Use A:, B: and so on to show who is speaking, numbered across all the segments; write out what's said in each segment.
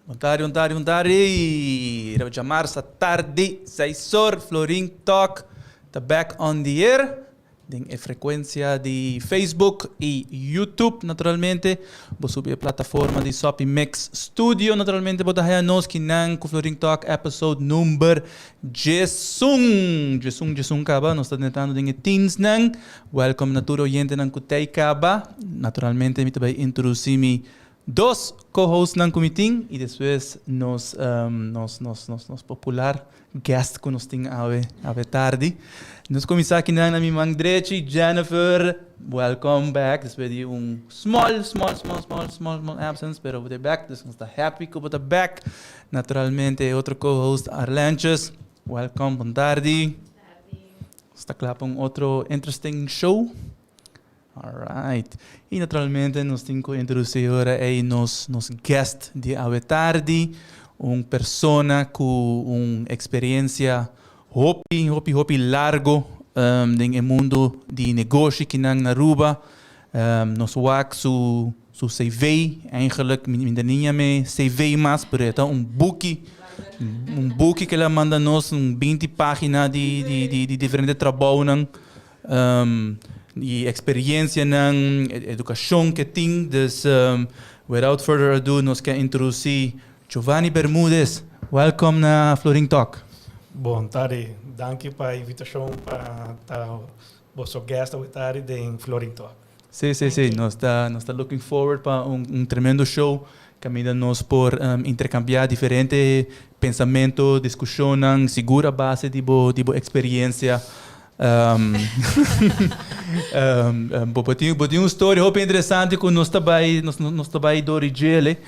A: Bon tardi, bon tardi, bon tardi. Riba djamarsa tardi, seis or, Florin Talk ta back on the air. Den e frecuencia di Facebook y YouTube, naturalmente. Bo subi e plataforma di Soppy Mix Studio, naturalmente bo ta haya nos kinan cu Florin Talk episode number 11. 11, 11 caba, nos ta entrando den e teensnan. Welcome na tur oyentenan cu tey caba. Naturalmente mi ta bay introduci mi dos co-hostnan cu mi tin y despues nos, nos, nos, nos, nos popular guest cu nos tin awe, awe tardi. Nos cuminsa akinan na mi man drechi, Jennifer, welcome back despues di un small, small, small, small, small, small absence, pero bo ta back, dus nos ta happy cu bo ta back. Naturalmente e otro co-host Arlenches, welcome, bon tardi. Nos ta cla pa un otro interesting show. Alright. Y naturalmente nos tin cu introduci ora ey nos, nos guest di awe tardi. Un persona cu un experiencia hopi, hopi, hopi largo den e mundo di negoshi kinan na Aruba. Nos wak su, su CV, eigenlijk mi, mi ta ni yam'e CV mas, pero e ta un buki, un buki cu el a manda nos, un 20 pagina di, di, di, di diferente trabounan. Y experiencianan, educacion cu tin. Dus without further ado nos kier introduci Giovanni Bermudez. Welcome na Florin Talk.
B: Bon tardi, danki pa e invitacion pa ta boso guest awe tardi den Florin Talk.
A: Si, si, si. Nos ta, nos ta looking forward pa un, un tremendo show caminda nos por intercambia diferente pensamento, discusionnan, sigur a base di bo, di bo experiencia. Bo bo tin, bo tin un story hopi interesante cu nos ta bay, nos, nos ta bay dor di djele.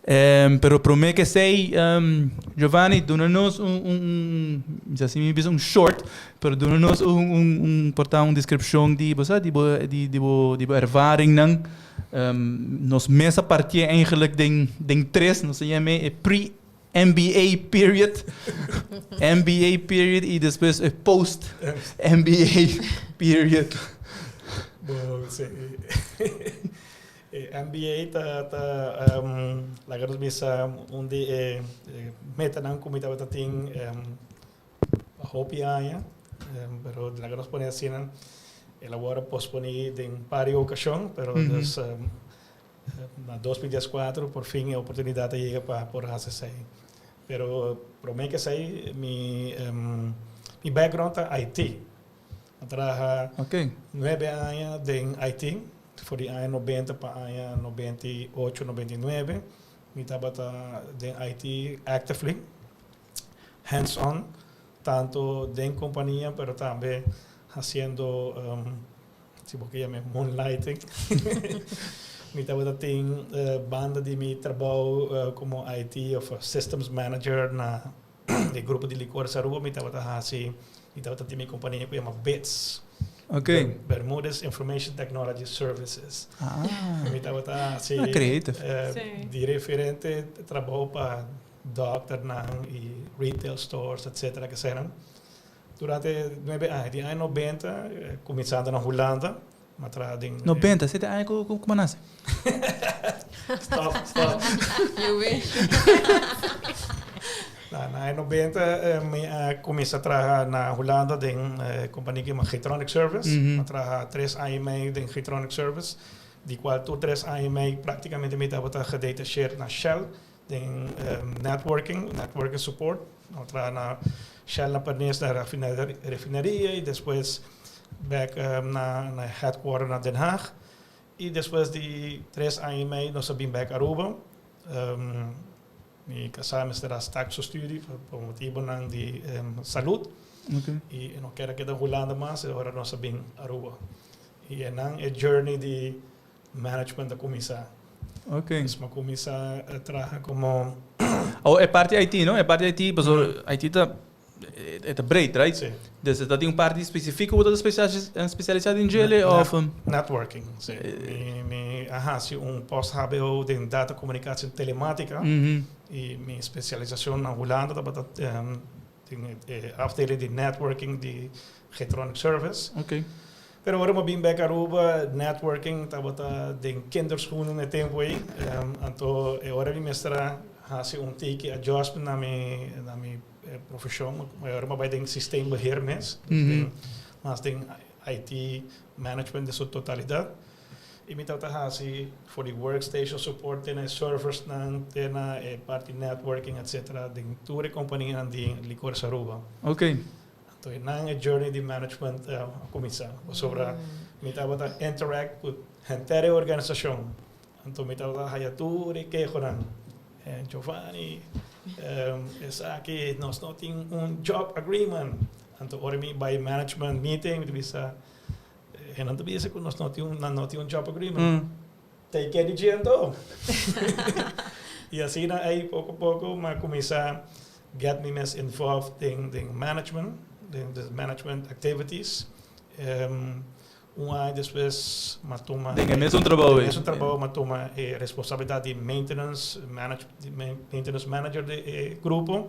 A: Pero prome cu esey, Giovanni, duna nos un, un, un, mi sa si mi bisa un short, Pero duna nos un, un, un, por ta un descripcion di, bo sa, di bo, di, di bo, di bo ervaringnan. Nos mes a partié eigenlijk den, den tres, nos a yam'é e pre-MBA period, MBA period y despues e post-MBA period.
B: Bo, si. E MBA ta, ta, laga nos bisa un di e metanan cu mi tabata tin Pa hopi aña, pero laga nos pone asina, el a wòrdu posponí den par di okashon, pero dus na 2014 por fin e oportunidat a yega pa por hasi esei. Pero promé ku esei mi mi background ta IT. A traha nuebe aña den IT, for di aña 90 pa aña 98, 99 mi tabata den IT actively. Hands on, tanto den compania pero tambe haciendo si bo ke yam'e moonlighting. Mi tabata tin banda di mi trabou como IT of systems manager na e grupo di Licores Aruba mi tabata haci, mi tabata tin mi compania cu yama BITS. Bermudez Information Technology Services. Mi tabata haci di referente trabou pa Dokternan y retail stores etcetera kesenan. Durante 9 aña, di aña 90, kuminsando na Hulanda, m'a traha den
A: 90, 7 aña ku m'a nase.
B: Stop, stop.
C: You wish.
B: Na aña 90, mi a kuminsá traha na Hulanda den kompania ku yama Getronic Service. M'a traha 3 aña i mei den Getronic Service, di kual tur 3 aña i mei práktikamente mi tabata gedetacheerd na Shell den networking, networking support. M'a traha na Shell na Pernis na refineria i despues back na headquarter na Den Haag. I despues di 3 aña i mei nos a bin back Aruba. Mi kasá mester a staak su studie pa motibu di salú. I no ker a keda Hulanda mas, i ora nos a bin Aruba. I einan e journey di management a kuminsá. Dus m'a kuminsá traha komo
A: Oh, e parti IT, no? E parti IT, paso IT ta e ta breed, right?
B: Si.
A: Dus ta tin un parti spesífiko ku ta spesialisá den dje of
B: Networking, si. Mi a hasi un post-HBO den data communicatie en telematica. I mi spesialisashon na Hulanda tabata den afdeling di networking di Getronic Service. Pero ora m'a bin back Aruba, networking tabata den kinderschoenen e tempu ei. Anto, e ora mi mester a hasi un tiki adjustment na mi profeshon. Ora m'a bai den systeembeheer mes. Dus mas den IT management den su totalidat. I mi tabata hasi for di workstation support, te na servers nan, te na parti networking, etc. Den tur e kompania di Licores Aruba. Anto, einan e journey di management a kuminsá. Sobre mi tabata interact ku henter e organisashon. Anto, mi tabata haya tur e kehonan. En Giovanni, esaki nos no tin un job agreement. Anto, ora mi bai management meeting, mi ta bisa, e nan ta bisa ku nos no tin un job agreement. Take care di dje anto. I asina ei poko poko m'a kuminsá get mi mes involved den management, den the management activities. Un aña despues m'a tuma
A: Den e mesun trabou.
B: Den mesun trabou m'a tuma e responsabilidat di maintenance manager di e grupo.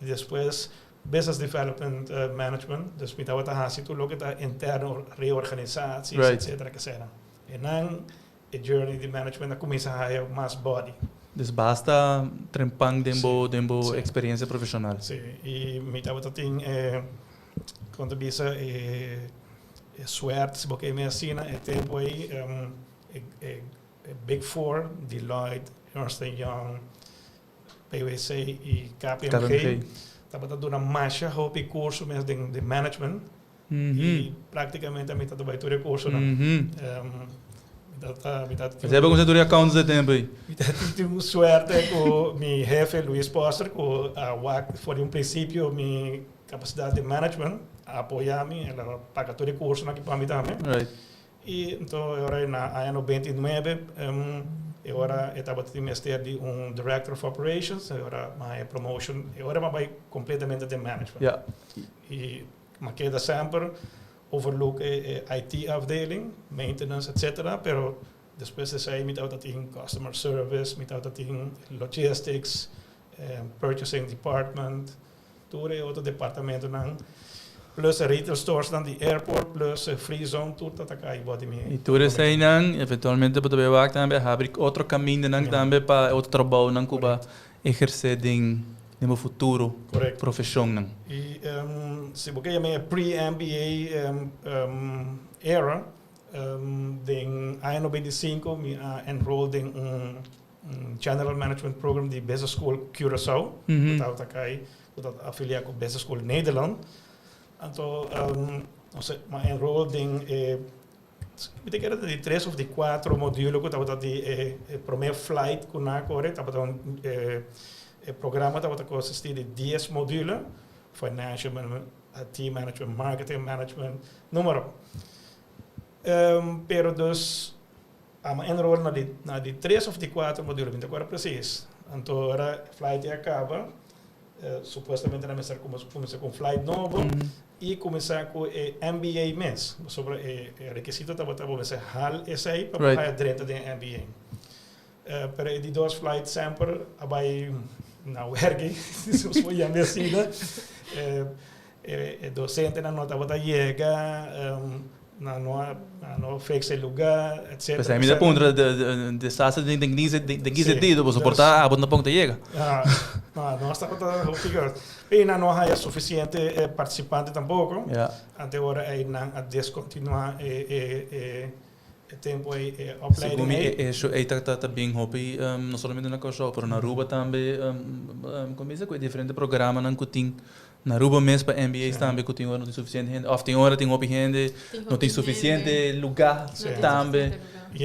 B: I despues business development management. Dus mi tabata hasi tur loke ta interno reorganisatie, etc. Etc. Einan e journey di management a kuminsá haya mas body.
A: Dus basta trempan den bo eksperensia profeshonal.
B: Si, i mi tabata tin kon ta bisa, e suerte, si bo ke mi asina, e tempu ei e Big Four, Deloitte, Ernst Young, PwC i KPMG,
A: KPMG.
B: Tabata duna masha hopi kurso mes den management. I práktikamente mi tabata bai tur e kursonan. Mi ta
A: Você vai conseguir accounts de tempu ei.
B: Mi tin suerte ku mi hefe Luis Poster, ku a wak for di un prinsipio mi kapasidat di management, a apoyá mi, el a paga tur e kursonan aki pa mi tambe. I anto ora na aña 99, e ora e tabata mester di un director of operations, e ora m'a promotion, e ora m'a bai kompletamente den management. I m'a keda semper overlook e IT afdeling, maintenance, etc. Pero despues di esei mi tabata tin customer service, mi tabata tin logistics, purchasing department, tur e otro departamentonan, plus e retail stores nan di airport, plus e free zone, tur tabata kai bou di mi.
A: I tur eseinan, eventualmente bo ta wak tambe habri otro kamindanan tambe pa otro trabounan ku bo a ehersé den futuro profeshonnan.
B: I si bo yama pre-MBA era, den aña 95 mi a enroll den un General Management Program di Business School Curaçao, ku ta kai, ku ta afiliá ku Business School Nederland. Anto, no sé, m'a enroll den mi ta kere di tres òf di kuater modulo ku tabata di e promé flight ku nan a kore, tabata un e programa tabata konsistí di 10 modulo, financial management, IT management, marketing management, número. Pero dus, m'a enroll na di tres òf di kuater modulo, mi no ta kòrda presis. Anto, ora flight a kaba, supuestamente nan mester kuminsá ku un flight nobo i kuminsá ku e MBA mes. Sobre e rekisito tabata bo mester haal esei pa drenta den MBA. Pero e di dos flight semper a bai na werk, si bo yama asina. E docentenan no tabata yega, nan no a nan no fix e lugar, etcetera.
A: P'esei mi ta puntra desastre den den ki sentido, pasobra por ta abo tampoco ta yega.
B: No, nos tabata hopi kos. I nan no a haya suficiente participante tampoco. Ante ora ei nan a descontinua e E tempu ei e opleiding
A: Segun mi
B: ei.
A: e esho ei ta ta bin hopi no solamente na Kòrsou pero na Aruba tambe kon bisa ku e diferente programanan ku tin na Aruba mes pa MBA's tambe ku tin ora no tin sufisiente hende òf tin ora tin hopi hende no tin sufisiente lugá tambe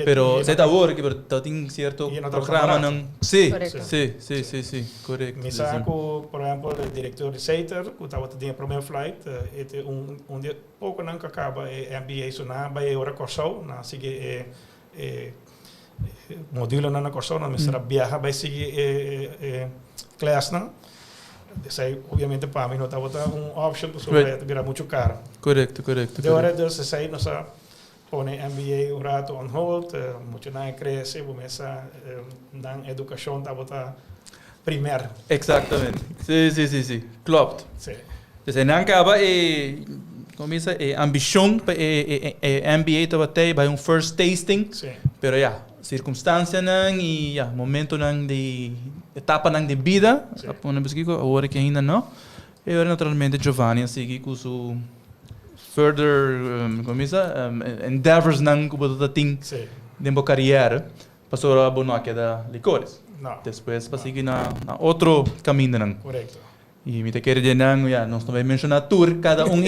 A: pero esei ta awor pero ta tin sierto programanan si si si si si korekto.
B: Mi sa ku por ehèmpel e direktor di Seiter ku tabata den e promé flight e ta un di e Poco nan ka caba e MBA so nan a bay e ora Corsou, nan a sigui e e modulonan na Corsou, nan mester a biaha bay sigui e e classnan. Esey obviamente pa mi no tabata un option pasobra e ta bira mucho caro.
A: Correcto, correcto.
B: De ora dus esey nos a pone MBA un rato on hold, muchanan a crece, bo mes sa nan educacion tabata primer.
A: Exactamente. Si, si, si, si. Klopt.
B: Si.
A: Dus e nan caba e, como bisa, e ambicion pa e, e, e MBA tabata ey, bay un first tasting.
B: Si.
A: Pero ya, circunstancianan y ya, momentonan di, etapanan di bida,
B: Si.
A: a pone bisa kico, awor aki ainda no. E ora naturalmente Giovanni a sigui cu su further, como bisa, endeavorsnan cu bo ta tin
B: Si.
A: den bo carrière. Pasobra bo no a keda licores.
B: No.
A: Despues pa sigui na na otro camindanan.
B: Correcto.
A: Y mi ta kere di nan, ya, nos no bay menciona tur, cada un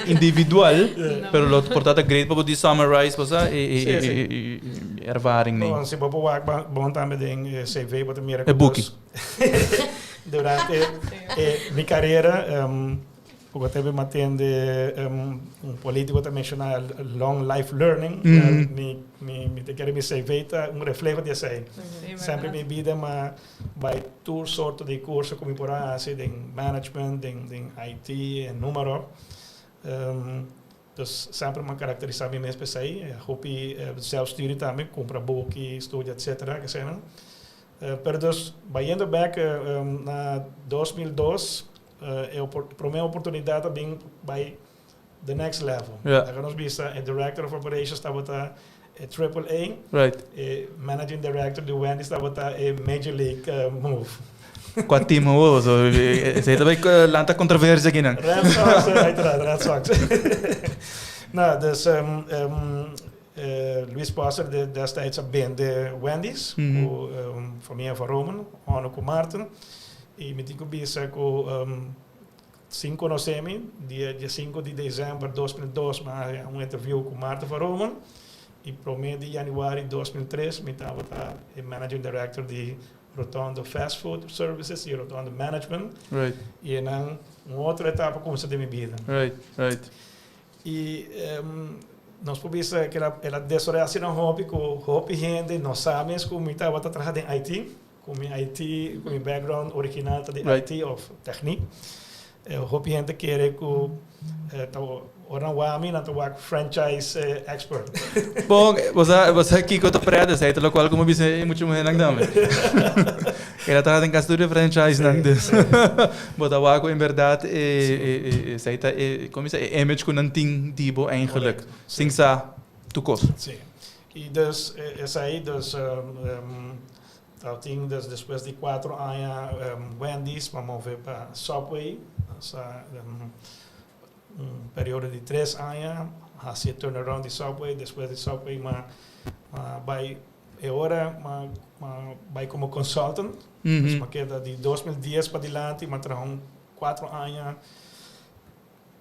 A: individual,
B: No.
A: pero lo por ta ta great pa bo di summarize cosa e e
B: Sí, sí.
A: e e ervaring nee.
B: Bon, si bo por wak bon tambe den e CV bo ta mira
A: E
B: cu
A: buki.
B: nos durante e mi carera Poko tempu mi a tende un politico ta menciona long life learning. Mi, mi, mi ta kere mi CV ta un refleho di esei. Semper mi bida m'a bai tur sorto di curso cu mi por a haci den management, den, den IT en numero. Dus semper m'a caracterisa mi mes p'esei. Hopi zelfstudie tambe, cumpra buki, studia etcetera, keseinan. Pero dus bayendo bek na 2002 E prome oportunidad a bin bay the next level. Laga nos bisa e director of operations tabata e triple A. E managing director di Wendy's tabata e major league move.
A: Cua team awor? So esey ta bay lanta controversia akinan.
B: Red Sox, uiteraard Red Sox. No, dus Luis Posser destijds a bende Wendy's cu familia Van Roomen, Onno cu Martin. Y mi tin cu bisa cu sin conoce mi, dia diesinco di december 2002 mi a haña un interview cu Martin Van Roomen y prome di januari 2003 mi tabata e managing director di Rotondo Fast Food Services y Rotondo Management. Y enan un otro etapa cuminsa den mi bida. Y nos por bisa cu el a desaroya asina hopi cu hopi hende no sa mes cu mi tabata traha den IT, cu mi IT, cu mi background original ta di IT of techniek. Hopi hende kere cu ta ora nan wak mi nan ta wak franchise expert.
A: Bon, bo sa, bo sa kico ta pret esey ta locual cu mi bisa e mucha muhernan tambe. El a traha den casi tur e franchise-nan, dus bo ta wak cu en berdad e esey ta e, como bisa, e image cu nan tin di bo eigenlijk, sin sa tur cos.
B: Sí. Y dus esey dus Tabatin dus despues di cuatro aña Wendy's pa move pa Subway. Sa un periodo di tres aña haci e turnaround di Subway. Despues di Subway m'a bay e ora m'a bay como consultant. Dus m'a keda di 2010 padilanti m'a traha un cuatro aña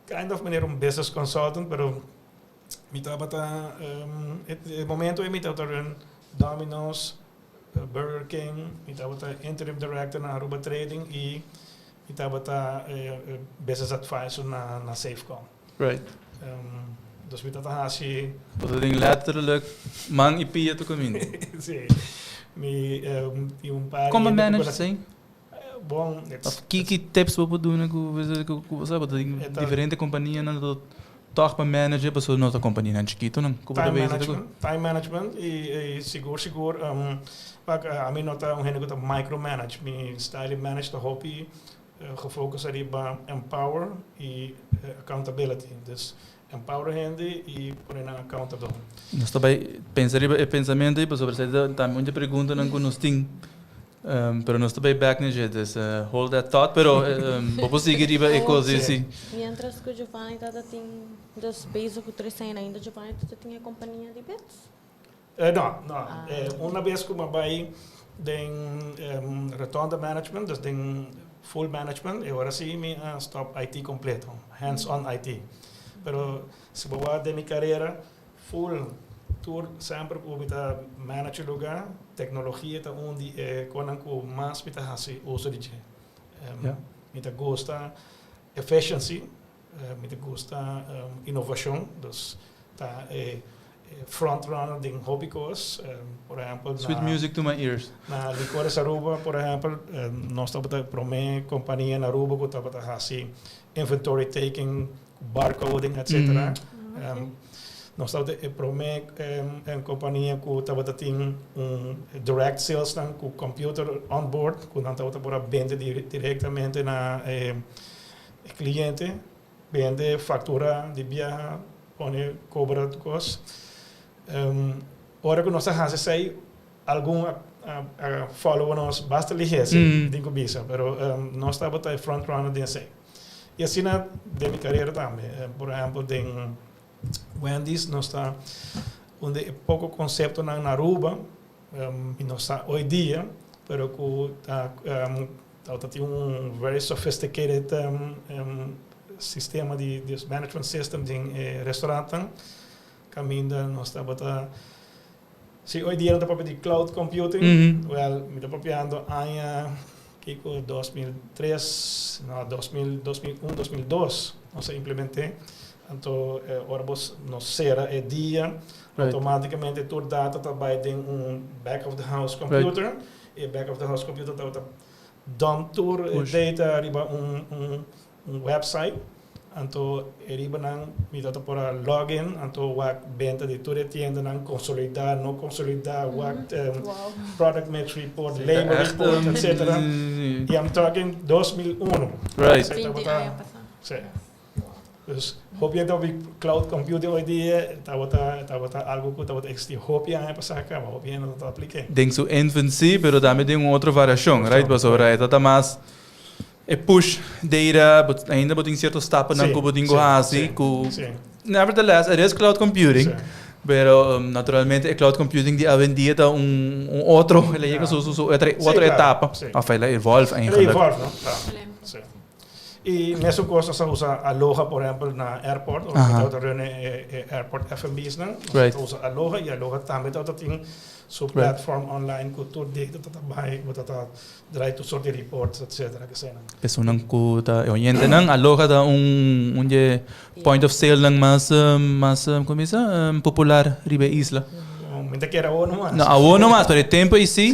B: kind of manera un business consultant pero mi tabata e momento ei mi tabata run Domino's, Burger King, mi tabata interim director na Aruba Trading y mi tabata business advisor na na Safecom. Dus mi tabata haci.
A: Bo ta den letterlijk man y pia tur caminda.
B: Si. Mi tin un par.
A: Con bo manage esey?
B: Bon,
A: Of ki ki tips bo por duna ku ku bo sa bo ta den diferente kompanianan ta tòg pa manage pasobra no ta kompanianan chikitonan ku bo ta
B: Time
A: bezig ku.
B: management, time management i i sigur sigur wak ami no ta un hende ku ta micromanage mi style di manage ta hopi. gefocus riba empower y accountability. Dus empower hende y pone nan accountable.
A: Nos ta bay pensa riba e pensamento ey pasobra esey ta tambe un di e preguntanan cu nos tin. Pero nos ta bay back na dje, dus hold that thought. Pero bo por sigui riba e cos ey si.
C: Mientras cu Giovanni tata tin, dus bezig cu Trecena ainda Giovanni tata tin e compania di bits?
B: No, no. Una bes cu mi a bay den rotonda management, dus den full management, e ora si mi a stop IT completo, hands on IT. Pero si bo wak den mi carera, full tur semper cu mi ta manage e lugar, tecnologia ta un di e conan cu mas mi ta haci uso di dje. Mi ta gusta efficiency, Mi ta gusta inovacion, dus ta e front runner den hopi cos. Por ehempel na.
A: Sweet music to my ears.
B: Na Licores Aruba, por ehempel, nos tabata e prome compania na Aruba cu tabata haci inventory taking, barcoding, etcetera. Nos tabata e prome compania cu tabata tin un direct sales nan cu computer on board, cu nan tabata por a bende directamente na e. E cliente bende factura di biaha pone cobra tur cos. Ora cu nos a haci esey algun a follow nos basta lihe si mi tin cu bisa pero nos tabata e front runner den esey. Y asina den mi carera tambe. Por ehempel den Wendy's nos ta un di e poco conceptonan na Aruba mi no sa hoy dia pero cu ta Tabata tin un very sophisticated sistema di management system den e restaurantnan kaminda nos tabata si hoy dia nan ta papia di cloud computing well mi ta papiando aña kiko 2003 no 2000 2001 2002 nos a implemente anto ora bo nos sera e dia automaticamente tur data ta bai den un back of the house computer. E back of the house computer tabata dump tur e data riba un un website, anto e riba nan mi tabata por a log in, anto wak benta di tur e tiendanan, consolida, no consolida, wak product mix report, labor report, etcetera. Y I'm talking 2001.
C: 20 aña pasa.
B: Sí. Dus hopi a topi cloud computing hoy dia tabata tabata algo cu tabata existi hopi aña pasa caba, hopi hende no tabata aplique.
A: Den su infancy, pero tambe den un otro variacion, right? Pasobra e ta ta mas e push data, bo ainda bo tin cierto stapnan cu bo tin cu haci cu nevertheless it is cloud computing, pero naturalmente e cloud computing di awendia ta un un otro, el a yega su su su otro etapa, of el a evolve eigenlijk.
B: El a evolve, no? Claro. Si. Y mesun cos nos ta usa Aloha por ehempel na airport, ora cu tabata run e airport F&B's nan, nos ta usa Aloha y Aloha tambe tabata tin su platform online cu tur data ta ta bay, cu ta ta draai tur soort di reports etcetera kesenan.
A: Esunnan cu ta e oyentenan, Aloha ta un un di e point of sale nan mas mas como bisa popular riba e isla.
B: Mi ta kere awo nomas.
A: No, awo nomas, pero e tempo ey si.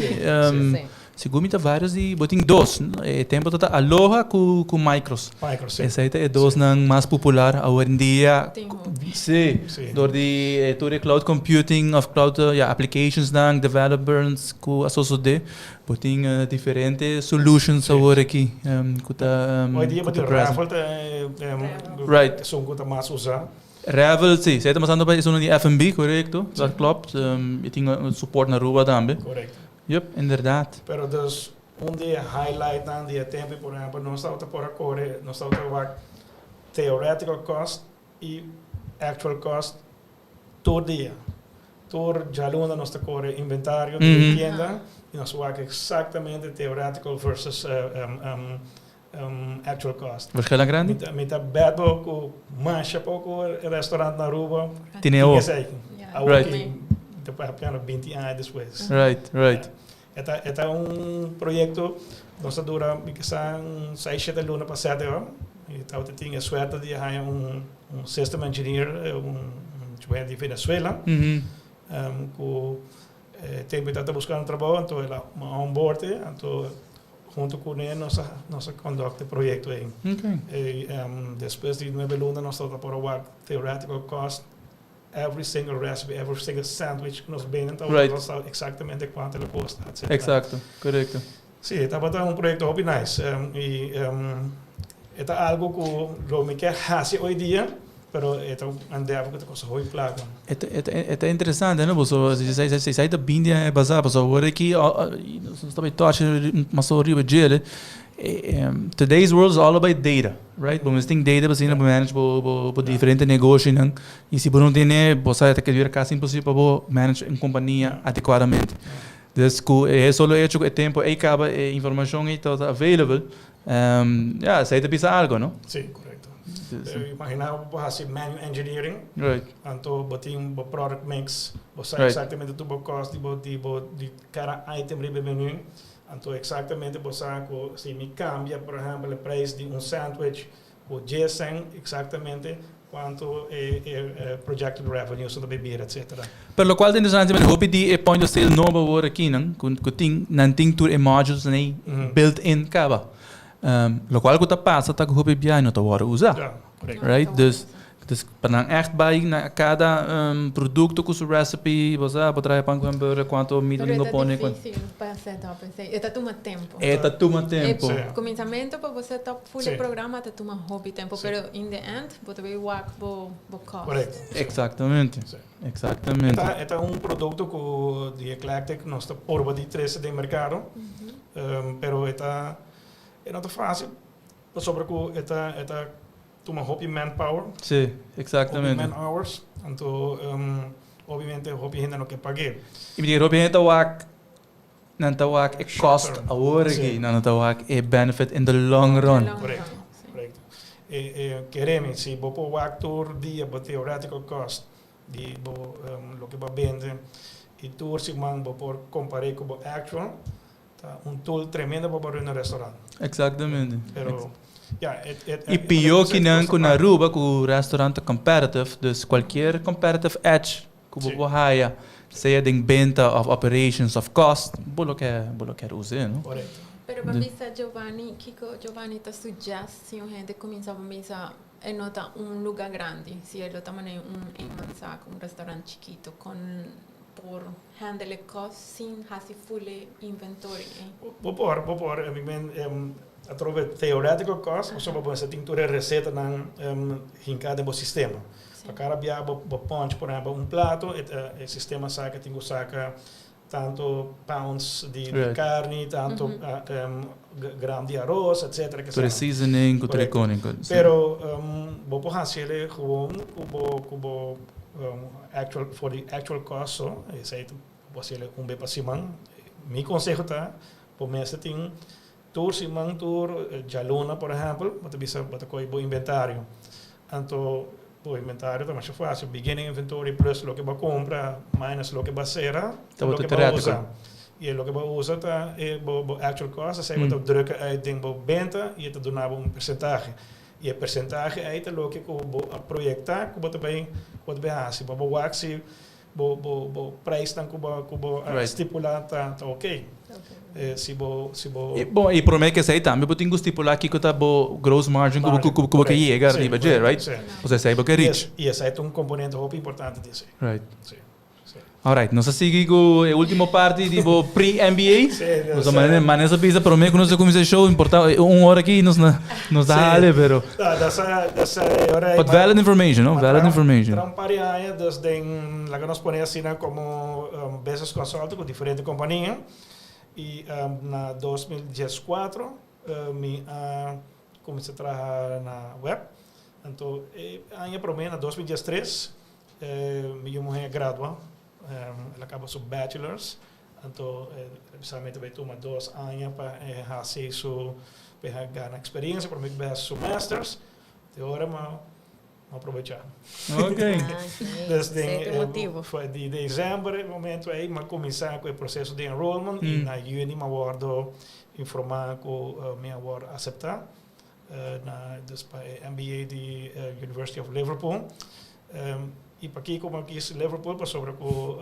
A: Segun mi ta varios di bo tin dos. E tempo ta ta Aloha ku ku Micros.
B: Micros, si.
A: Esei ta e dosnan mas popular awendia.
C: Tin hopi.
A: Si.
B: Si.
A: Dor di e tur e cloud computing of cloud ya applicationsnan, developers ku a sosode. Bo tin diferente solutions awor aki ku ta
B: Hoy dia bo tin Revel ta e
A: Right.
B: esun ku ta mas usa.
A: Revel, si. Esei ta pasando pa esun di F&B, korekto. Dat klopt. E tin support na Aruba tambe.
B: Korekto.
A: Yup, inderdaad.
B: Pero dus un di e highlightnan di e tempo por ehempel nos tabata por a kore, nos tabata wak theoretical cost y actual cost tur dia. Tur djaluna nos ta kore inventario di e tienda y nos wak exactamente theoretical versus actual cost.
A: Verschil a grandi?
B: Mi ta bet bo ku masha poko restaurant na Aruba
A: tin esei.
B: Awor ki mi ta papiando 20 aña despues.
A: Right, right.
B: E ta un proyecto nos a dura mi kisa un seis shete luna pa sete ho. Mi tabata tin e suerte di haña un system engineer un chubé di Venezuela ku e tempo e tabata buskando trabou anto el a onboard anto Hunto cu ne nos a nos a conduct e proyecto ey. Y despues di nuebe luna nos tabata por a wak theoretical cost every single recipe, every single sandwich cu nos bende tabata nos sa exactamente cuanto lo costa, etcetera.
A: Exacto, correcto.
B: Sí, tabata un proyecto hopi nice. Y e ta algo cu lo mi kier haci hoy dia, pero e ta un endeavor cu ta costa hopi placa.
A: E ta interesante, no? Pasobra si esai ta bini den e bazaar, pasobra awor aki nos ta bay touch mas riba djele. Today's world is all about data, right? Bo mester tin data pa asina bo manage bo diferente negoshinan. Y si bo no tene, bo sa ta keda casi imposible pa bo manage un compania adecuadamente. Dus ku e solo hecho ku e tempo ei kaba e informashon ei ta available, ya, esei ta bisa algo, no?
B: Sí, korekto. Imagina bo por hasi menu engineering, anto bo tin bo product mix, bo sa exactamente tur bo cost di bo di bo di kada item riba e menu, anto exactamente bo sa ku si mi kambia por ehempel e prijs di un sandwich Ku djesen exactamente cuanto e e projected revenues ta bay bira etcetera.
A: Pero locual ta interesante mira hopi di e point of sale nobo awor akinan cu cu tin nan tin tur e modules nan ey built in caba. Locual cu ta pasa ta cu hopi biaha no ta worde usa.
B: Ja, correcto.
A: Right? Dus dus pa nan echt bay na cada producto cu su recipe bo sa bo traha pan cu hamburger cuanto meat
D: Pero
A: bo
D: e ta
A: pone
D: dificil pa set up esey. E ta tuma tempo.
A: E ta tuma tempo.
D: E cuminsamento pa bo set up Full e programa ta tuma hopi tempo, pero in the end bo ta bay wak bo bo cost.
B: Correcto.
A: Exactamente. Exactamente.
B: E ta un producto cu di Eclectic nos ta purba di trece den mercado, pero e ta e no ta facil pasobra cu e ta e ta tuma hopi manpower.
A: Si, exactamente.
B: Hopi man hours, anto obviamente hopi hende no ke pag'e.
A: Y mi di hopi hende ta wak Nan ta wak e cost awor aki, nan no ta wak e benefit in the long run.
B: Correcto, correcto. E, e, keremi, si bo por wak tur dia bo theoretical cost di bo um, loke bo a bende y tur siman bo por compare cu bo actual, ta un tool tremendo pa bo run un restaurant.
A: Exactamente.
B: Pero, ja, et, et,
A: Y pio kinan cu na Aruba cu restaurant ta competitive, dus cualkier competitive edge Ku bo por haya, sea den benta òf operations òf cost, bo lo ke bo lo kier us'é, no?
B: Korekto.
D: Pero pa bisa Giovanni, kiko Giovanni ta suggest si un hende kuminsá pa bisa e no ta un lugá grandi, si e lo ta manera un eenmanszaak, un restaurant chikito, kon por handle e cost sin hasi full e inventory ei?
B: Bo por, bo por. Mi men atrobe theoretical cost, pasobra bo mester tin tur e resetanan hinká den bo sistema. Pa kada bia bo bo punch por ehempel un plato e ta e sistema sa ke tin ku saka tanto pounds di di karni, tanto gram di aros etcetera
A: Tur e seasoning ku tur e koni.
B: Pero bo por hasiel gewoon ku bo ku bo actual for di actual cost so esei ta bo hasiel un be pa siman. Mi konseho ta bo mester tin Tur siman, tur djaluna por ehèmpel, bo ta bisa bo ta kohe bo inventario. Anto bo inventario ta masha fásil, beginning inventory plus loke bo a kumpra minus loke bo a sera,
A: Ta bo
B: loke bo a usa. I e loke bo a usa ta e bo bo actual cost, esei bo ta drukke uit den bo benta i e ta duna bo un persentahe. I e persentahe ei ta loke ku bo a proyektá ku bo ta bai ku bo ta bai hasi. Bo bo wak si Bo bo bo prijsnan ku bo ku bo a stipulá ta ta oké. Si bo si bo.
A: E bon, e promé ke esei tambe bo tin ku stipulá kiko ta bo gross margin ku bo ku ku bo ke yega riba dje, right? Pasobra esei bo ke reach.
B: I esei ta un komponente hopi importante di esei.
A: Right.
B: Si, si.
A: Alright, nos a sigui ku e último parti di bo pre-MBA.
B: Si,
A: Nos a mane mane nos a bisa promé ku nos a kuminsá e show, importa un ora aki nos na nos ta hale, pero.
B: No, das das e ora ei.
A: But valid information, no? Valid information.
B: Tra un par di aña, dus den, laga nos pone asina komo business consultant ku diferente kompania. I na 2014 mi a kuminsá traha na web. Anto e aña promé, na 2013, mi yu muhé a gradua. El a kaba su bachelors. Anto e bisa mi ta bay tuma dos aña pa e haci su pa e gana experiencia prome cu bay haci su masters. Te ora mi a aprovecha.
A: Ok.
B: Dus den for di december e momento ey mi a cuminsa cu e proceso di enrollment y na juni mi a wordo informa cu mi a wordo acepta na dus pa e MBA di University of Liverpool. Y pakico mi a kies Liverpool? Pasobra cu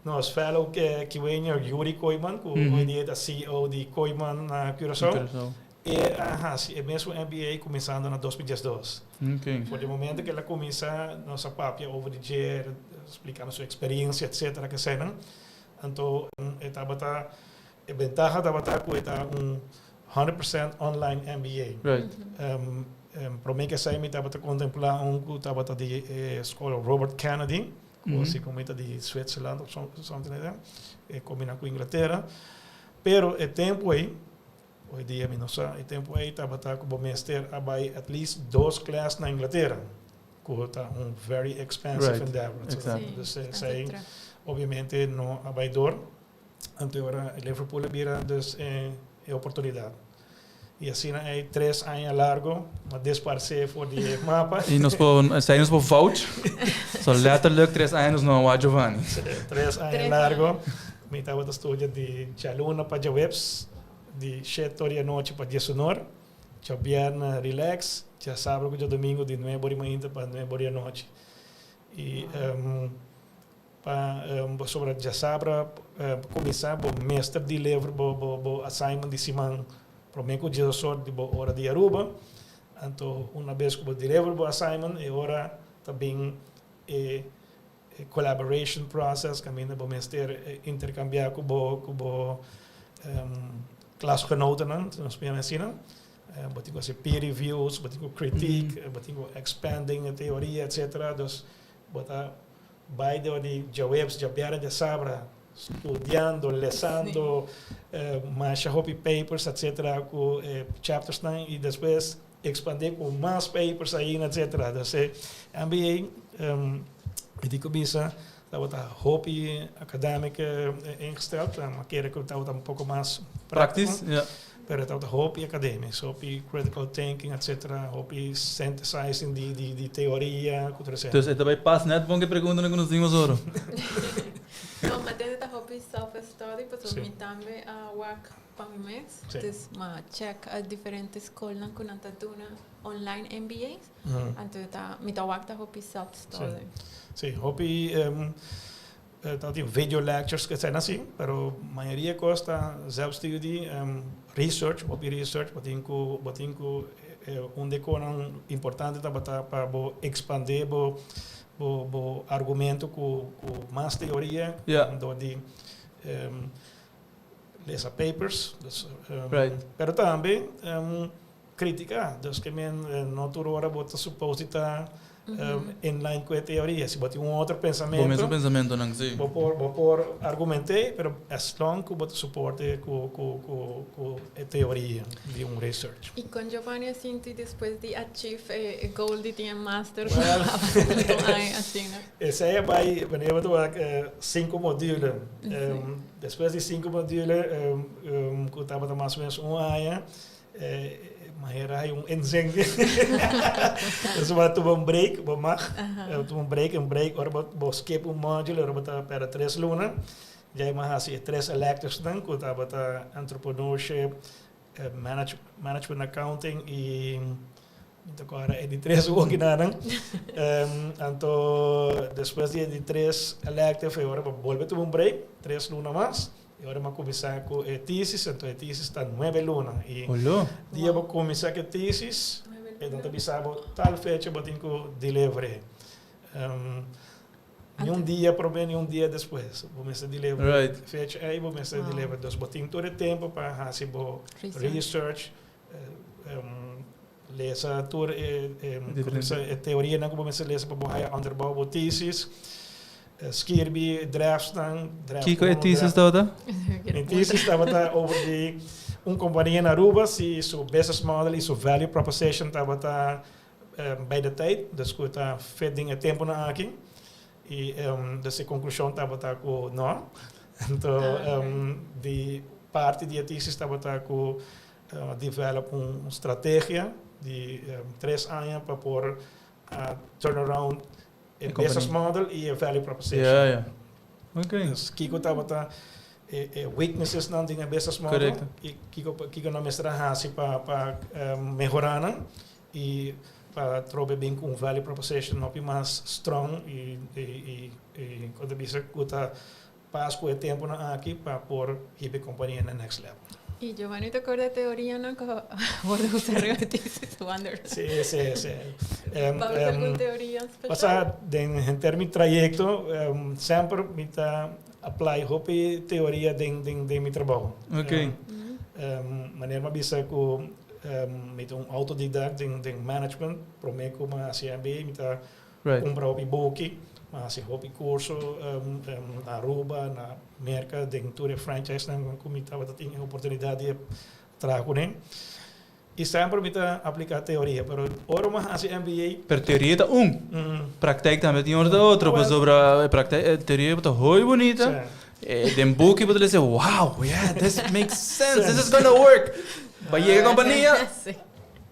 B: nos fellow kiweño Yuri Kooijman, cu hoy dia ta CEO di Kooijman na Curaçao, e a haci e mesun MBA cuminsando na 2012. For di momento cu el a cuminsa, nos a papia over di dje, el a splica nos su experiencia, etcetera, kesenan. Anto e tabata. E bentaha tabata ku e ta un 100% online MBA. Promé ku esei mi tabata kontemplá un ku tabata di e skol Robert Kennedy, ku si ku mi ta di Switzerland of something like that, e kombiná ku Inglatera. Pero e tempu ei, hoy dia mi no sa, e tempu ei tabata ku bo mester a bai at least dos klas na Inglatera, ku ta un very expensive endeavor. Dus esei obviamente no a bai dor. Anto ora Liverpool a bira dus e e oportunidad. Y asina ey tres aña largo m'a desparce for di e mapa.
A: Y nos por, esey nos por vouch. So letterlijk tres aña nos no a wak Giovanni.
B: Tres aña largo mi tabata studia di djaluna pa djaweps, di shete or di anochi pa diesunor, djabièrnè relax, djasabra ku djadomingo di nuebe or di mainta pa nuebe or di anochi. Y Pa bo sobra djasabra bo kuminsá bo mester deliver bo bo assignment di siman promé ku djesosor di bo ora di Aruba. Anto una bes ku bo deliver bo assignment e ora ta bin e collaboration process kaminda bo mester interkambiá ku bo ku bo klasgenotennan, nos por yama asina. Bo tin ku hasi peer reviews, bo tin ku critique, bo tin ku expanding e teoria etcetera. Dus bo ta Bai dor di djaweps, djabièrnè, djasabra, studiando, lesando masha hopi papers etcetera ku e chaptersnan i despues ekspandé ku mas papers ainda etcetera. Dus e MBA mi tin ku bisa tabata hopi academic ingesteld, mi a kere ku tabata un poko mas práktiko. Pero tabata hopi academisch, hopi critical thinking etcetera, hopi synthesizing di di di teoria cu tur esei.
A: Dus e ta bay pas net bon cu e preguntanan cu nos tin nosotro.
D: No, ma tende ta hopi self study pasobra mi tambe a wak pa mi mes. Dus m'a check a diferente scolnan cu nan ta duna online MBA's. Anto ta mi ta wak ta hopi self study.
B: Si, hopi Ta tin video lectures ku esei nan si, pero mayoria kos ta zelfstudie, research, hopi research, bo tin ku bo tin ku un di e konan importante tabata pa bo ekspandé bo bo bo argumento ku ku mas teoria dor di lesa papers, dus pero tambe Critica, dus ke men no tur ora bo ta supos di ta in line cu e teoria. Si bo tin un otro pensamento,
A: Bo mesun pensamentonan, si.
B: Bo por bo por argument'é, pero as long cu bo ta suport'é cu cu cu cu e teoria di un research.
D: Y con Giovanni a sinti despues di achieve e goal di tin e master cu a pasa tanto aña asina?
B: Esei a bai, wanneer bo ta wak cinco module. Despues di cinco module cu tabata mas o menos un aña, Manera hay un incendio. Dus bo a tuma un break, bo mag tuma un break, un break ora bo bo skip un module, ora bo ta pera tres luna, djai bo a hasi e tres electivesnan ku tabata entrepreneurship, management accounting i mi ta kòrda e di tres wokinanan. Anto despues di e di tres elective e ora bo bolbe tuma un break, tres luna mas. E ora mi a kuminsá ku e tesis, anto e tesis ta nuebe luna. I dia bo kuminsá ku e tesis, e nan ta bisa bo tal fecha bo tin ku deliver. Ni un dia promé ni un dia despues. Bo mester deliver fecha ei, bo mester deliver. Dus bo tin tur e tempu pa hasi bo research, lesa tur e teorianan ku bo mester lesa pa bo haya onderbouw bo tesis. Skirbi draftsnan, draft
A: Kiko e thesis tabata?
B: Mi thesis tabata over di un kompania na Aruba si su business model i su value proposition tabata bij de tijd, dus ku ta fit den e tempunan aki. I dus e konklushon tabata ku no. Anto di parti di e thesis tabata ku develop un strategia di tres aña pa por turn around E business model y e value proposition.
A: Ja, ja. Ok.
B: Dus kiko tabata e, e weaknesses nan den e business model.
A: Correcto.
B: Y kiko, kiko nan mester a hasi pa, pa mehora nan y pa trobe bin cu un value proposition hopi mas strong y, y, y, y con ta bisa cu ta pas cu e temponan aki pa por hiba e compania na next level.
D: Y Giovanni ta acorda e teorianan cu a wordo usa riba e thesis? Wonder.
B: Sí, sí, sí.
D: Pa usa algun teoria special?
B: Pasa den henter mi trayecto semper mi ta. apply hopi teoria den mi trabou. Manera mi a bisa ku mi ta un autodidact den management, promé ku mi a hasi MBA mi ta kumpra hopi buki, mi a hasi hopi kurso na Aruba, na Merka, den tur e franchisenan ku mi tabata tin e oportunidat di traha kuné. I semper mi ta apliká teoria, pero ora mi a hasi MBA.
A: Pero teoria ta un, praktijk tambe tin ora ta otro, pasobra e praktijk, e teoria bo ta hoy bunita, den buki bo ta lesa, wow, yeah, this makes sense, this is gonna work. Ba yega kompania.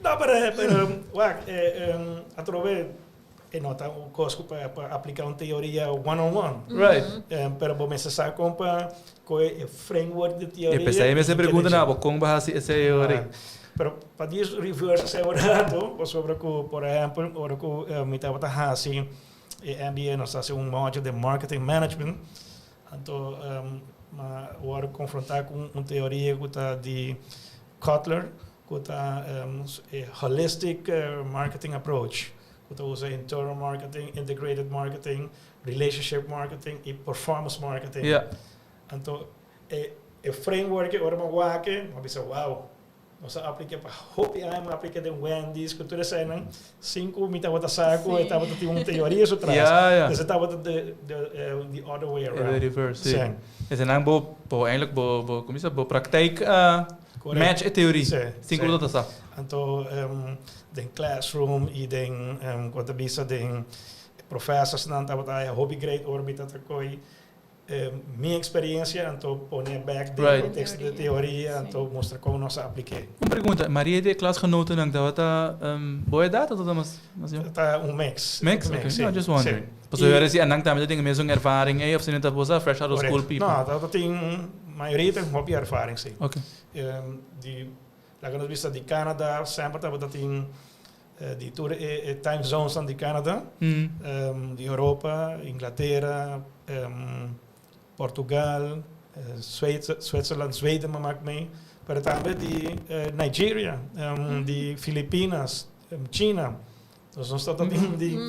B: No, pero, pero, wak, atrobe e no ta un kos ku pa pa apliká un teoria one on one. Pero bo mester sa kon pa koe e framework di teoria.
A: E p'esei mester pregunta na bo kon bo hasi esei ora.
B: Pero pa di reverse esei un rato, pasobra ku por ehèmpel ora ku mi tabata hasi e MBA nos ta hasi un module di marketing management, anto mi a wòrdu konfrontá ku un teoria ku ta di Kotler ku ta e holistic marketing approach ku ta usa internal marketing, integrated marketing, relationship marketing i performance marketing. Anto e e framework ei ora mi a wak mi a bisa wow, nos a apliká pa hopi aña mi a apliká den Wendy's ku tur eseinan sin ku mi tabata sa ku e tabata tin un teoria su tras. Dus e tabata the the other way around.
A: E reverse, si. Eseinan bo bo eindelijk bo bo como bisa bo praktijk a match e teorie sin ku bo ta sa.
B: Anto den classroom i den ku ta bisa den professorsnan tabata haya hopi great ora mi ta koy mi experiencia anto pone bek den contexto di teoria anto mustra kon nos a aplik'é.
A: Un pregunta, maria di e klasgenotennan tabata bo edat of tabata mas yong?
B: Ta un mix.
A: Mix? Ok, no, just wondering. Pasobra yo a si anan tambe ta tin e mesun ervaring ei of si nan ta bo sa fresh out of school people.
B: No, tabata tin mayoria tin hopi ervaring si.
A: Ok.
B: Di laga nos bisa di Canada semper tabata tin di tur e time zonesnan di Canada, di Europa, Inglatera, Portugal, Switzerland, Zweden mi a mak mee, pero tambe di Nigeria, di Filipinas, China. Dus nos tabata tin di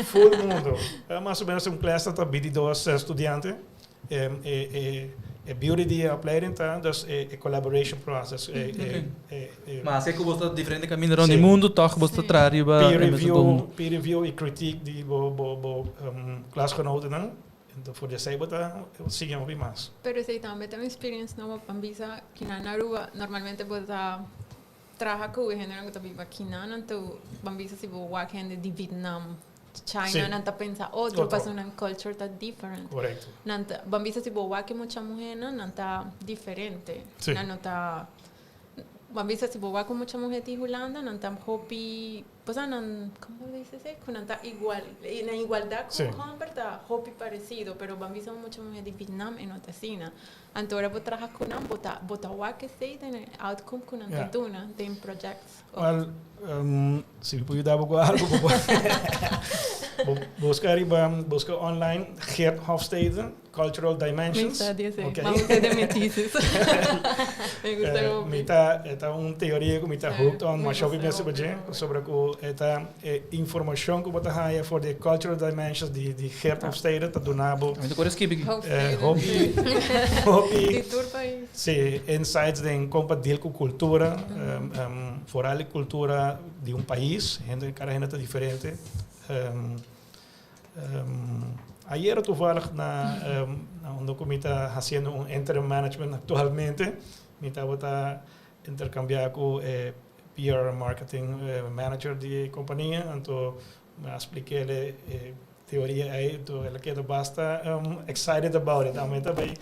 B: full mundo. Mas o menos un klas ta bintidos studiante. E beauty di e opleiding ta dus e collaboration process.
A: Maske ku bo ta diferente kaminda rond di mundu, tòg bo ta traha riba
B: e mesun punto. Peer review i critique di bo klasgenotennan. Enton for di esei bo ta siña hopi mas.
D: Pero esei tambe ta un experience nobo pa bisa kinan na Aruba normalmente bo ta traha ku e hendenan ku ta biba kinan anto ban bisa si bo wak hende di Vietnam, China nan ta pensa otro pasobra nan culture ta different. Nan ta ban bisa si bo wak e mucha muhernan nan ta diferente. Nan no ta ban bisa si bo wak un mucha muher di Hulanda nan ta hopi Pasobra nan, como ta bisa esei? Cu nan ta igual, na igualdad cu un homber ta hopi parecido, pero ban bisa un mucha muher di Vietnam e no ta asina. Anto ora bo traha cu nan, bo ta, bo ta wak esei den e outcome cu nan ta duna den projects.
B: Wel, si mi por yuda bo cu algo, bo por busca riba, busca online Geert Hofstede. Cultural Dimensions.
D: Mi sa di esei. Okay. M'a usa den mi thesis. Mi gusta hopi.
B: Mi ta, e ta un teoria ku mi ta hooked on masha hopi mester pa dje, pasobra ku e ta e informashon ku bo ta haya for di e Cultural Dimensions di di Geert Hofstede ta duna bo
A: Mi ta kore skibi aki.
D: Hofstede.
B: Hopi, hopi.
D: Di tur pais.
B: Si, insights den kon pa deal ku kultura, foral e kultura di un pais, hende, kada hende ta diferente. Ayer toevallig na unda ku mi ta hasiendo un interim management aktualmente, mi tabata interkambiá ku e PR marketing manager di e kompania, anto mi a splik'é e teoria ei, anto el a keda basta excited about it. Ami ta bai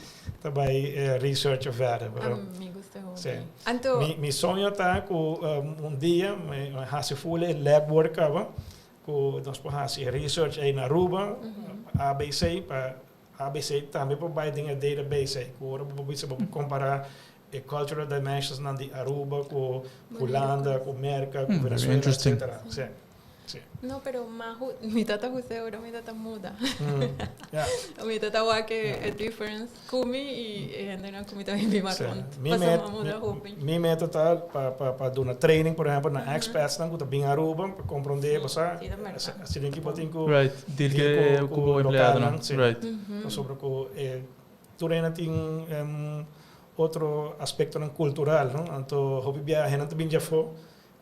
B: ta bai research verder.
D: Mi gusta hopi. Anto.
B: Mi soño ta ku un dia mi hasi full e lab work kaba. Ku nos por hasi e research ei na Aruba, ABC, pa ABC tambe por bai den e database ei. Ku ora bo por bisa bo por kompará e cultural dimensionsnan di Aruba ku Hulanda, ku Merka, ku Venezuela, etcetera. Sí, sí.
D: No, pero ma mi tata José ora mi tata muda. Mi tata wak e difference ku mi i e hendenan ku mi ta biba rond. Pasobra mi a muda hopi.
B: Mi meta ta pa duna training por ehempel na expatsnan ku ta bin Aruba pa komprondé bo sa asina ki bo tin ku
A: deal ku bo empleadonan.
B: Pasobra ku e. Tur hende tin otro aspectonan cultural, no? Anto hopi biaha hendenan ta bin djafó,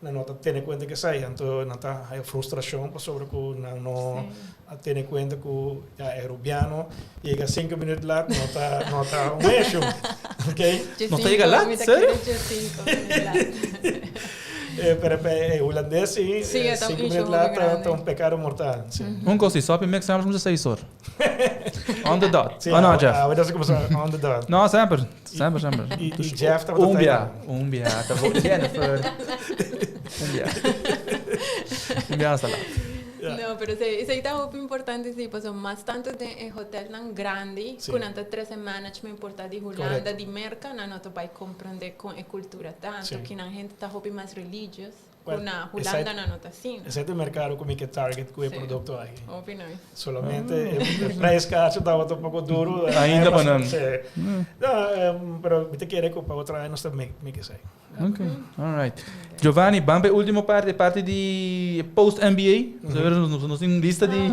B: nan no ta tene cuenta cu esai, anto nan ta haya frustracion pasobra cu nan no a tene cuenta cu ya e Rubiano yega cinco minuut laat no ta no ta un issue, ok?
A: No ta yega laat? Serio?
B: Pero pa e Hulandes si, cinco minuut laat ta un pecado mortal, si.
A: Un cos si, sopi mix semper cuminsa seis or. On the dot. Oh no, Jeff.
B: Awe ta cuminsa on the dot.
A: No, semper. Semper, semper.
B: Y Jeff tabata
A: Un bia, un bia. Ta bo Jennifer. Un bia. Un bia hasta laat.
D: No, pero esey, esey ta hopi importante si, pasobra mas tanto den e hotelnan grandi cu nan ta trece management por ta di Hulanda, di Merca, nan no ta bay comprende con e cultura ta. Anto kinan hende ta hopi mas religious. Ku na Hulanda nan no ta asina.
B: Esei ta e merkado ku mi ke target ku e produkto aki.
D: Hopi nice.
B: Solamente e prijs kacho tabata un poko duru.
A: Ainda pa nan.
B: Si. No, pero mi ta kere ku pa otro aña nos ta make esei.
A: Ok, alright. Giovanni, ban pa e ultimo parti, e parti di post MBA. Nos tin un lista di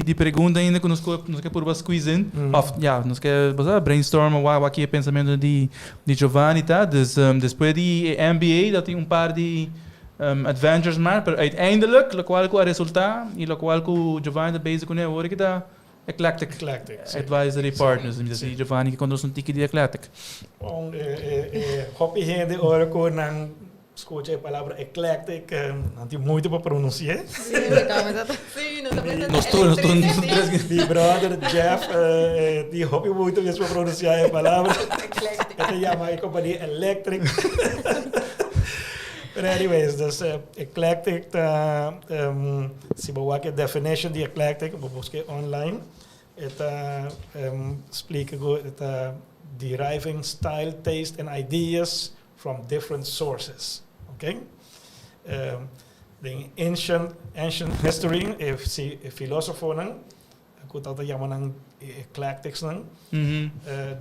A: di pregunta ainda ku nos nos ke purba squeeze in. Of ya, nos ke brainstorm wak wak e pensamentu di Di Giovanni ta, dus despues di e MBA dat tin un par di adventures maar, pero uiteindelijk locual cu a resulta y locual cu Giovanni ta bezig cune awor ki ta Eclectic
B: Eclectic, si.
A: Advisory Partners. Mi ta si Giovanni ke conta nos un tiki di Eclectic.
B: Bon, e hopi hende ora cu nan Scucha e palabra eclectic, nan tin moeite pa pronunci'é.
D: Sí, mi ta ta sí, nos ta pensa
A: Nos tur, nos tur, nos tres.
B: Mi brother Jeff tin hopi moeite mes pa pronuncia e palabra.
D: Eclectic.
B: E ta yama e compania Electric. Pero anyways, dus eclectic ta, si bo wak e definition di eclectic, bo busca online, e ta splica cu e ta deriving style, taste and ideas From different sources, ok? Den ancient, ancient history, e si e filosofonan, ku ta yama nan e eclecticsnan,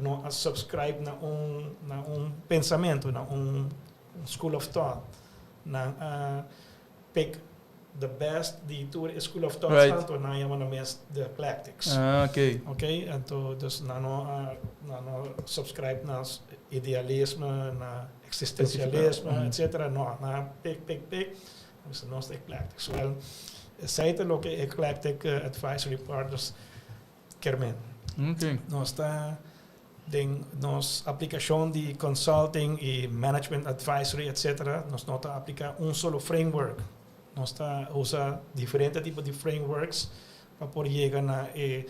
B: no a subscribe na un, na un pensamentu, na un school of thought. Nan a pick the best di tur e school of thoughts anto nan yama nan mes the eclectics.
A: Ah, ok.
B: Ok, anto dus nan no a nan no subscribe na idealisme, na existencialisme, etcetera, no, nan a pick, pick, pick, nan bisa nos ta eclectics. Well, esei ta loke Eclectic Advisory Partners kier men.
A: Ok.
B: Nos ta Den nos aplikashon di consulting i management advisory etc. Nos no ta apliká un solo framework. Nos ta usa diferente tipo di frameworks pa por yega na e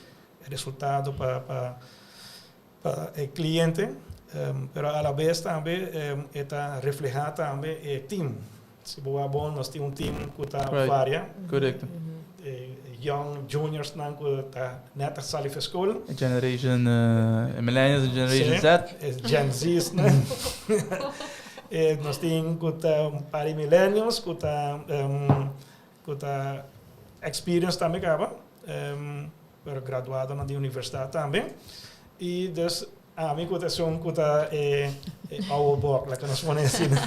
B: resultado pa pa pa e kliente. Pero alabes tambe e ta reflehá tambe e team. Si bo wak bon, nos tin un team ku ta varia.
A: Korekto.
B: E young juniors nan ku ta net a sali for skol.
A: E generation, e millennials en generation Z.
B: E Gen Z's nan. E nos tin ku ta un par di millennials ku ta ku ta experience tambe kaba, pero graduadonan di universidat tambe. I dus Ami ku ta esun ku ta e ouwe bok, laga nos pone asina,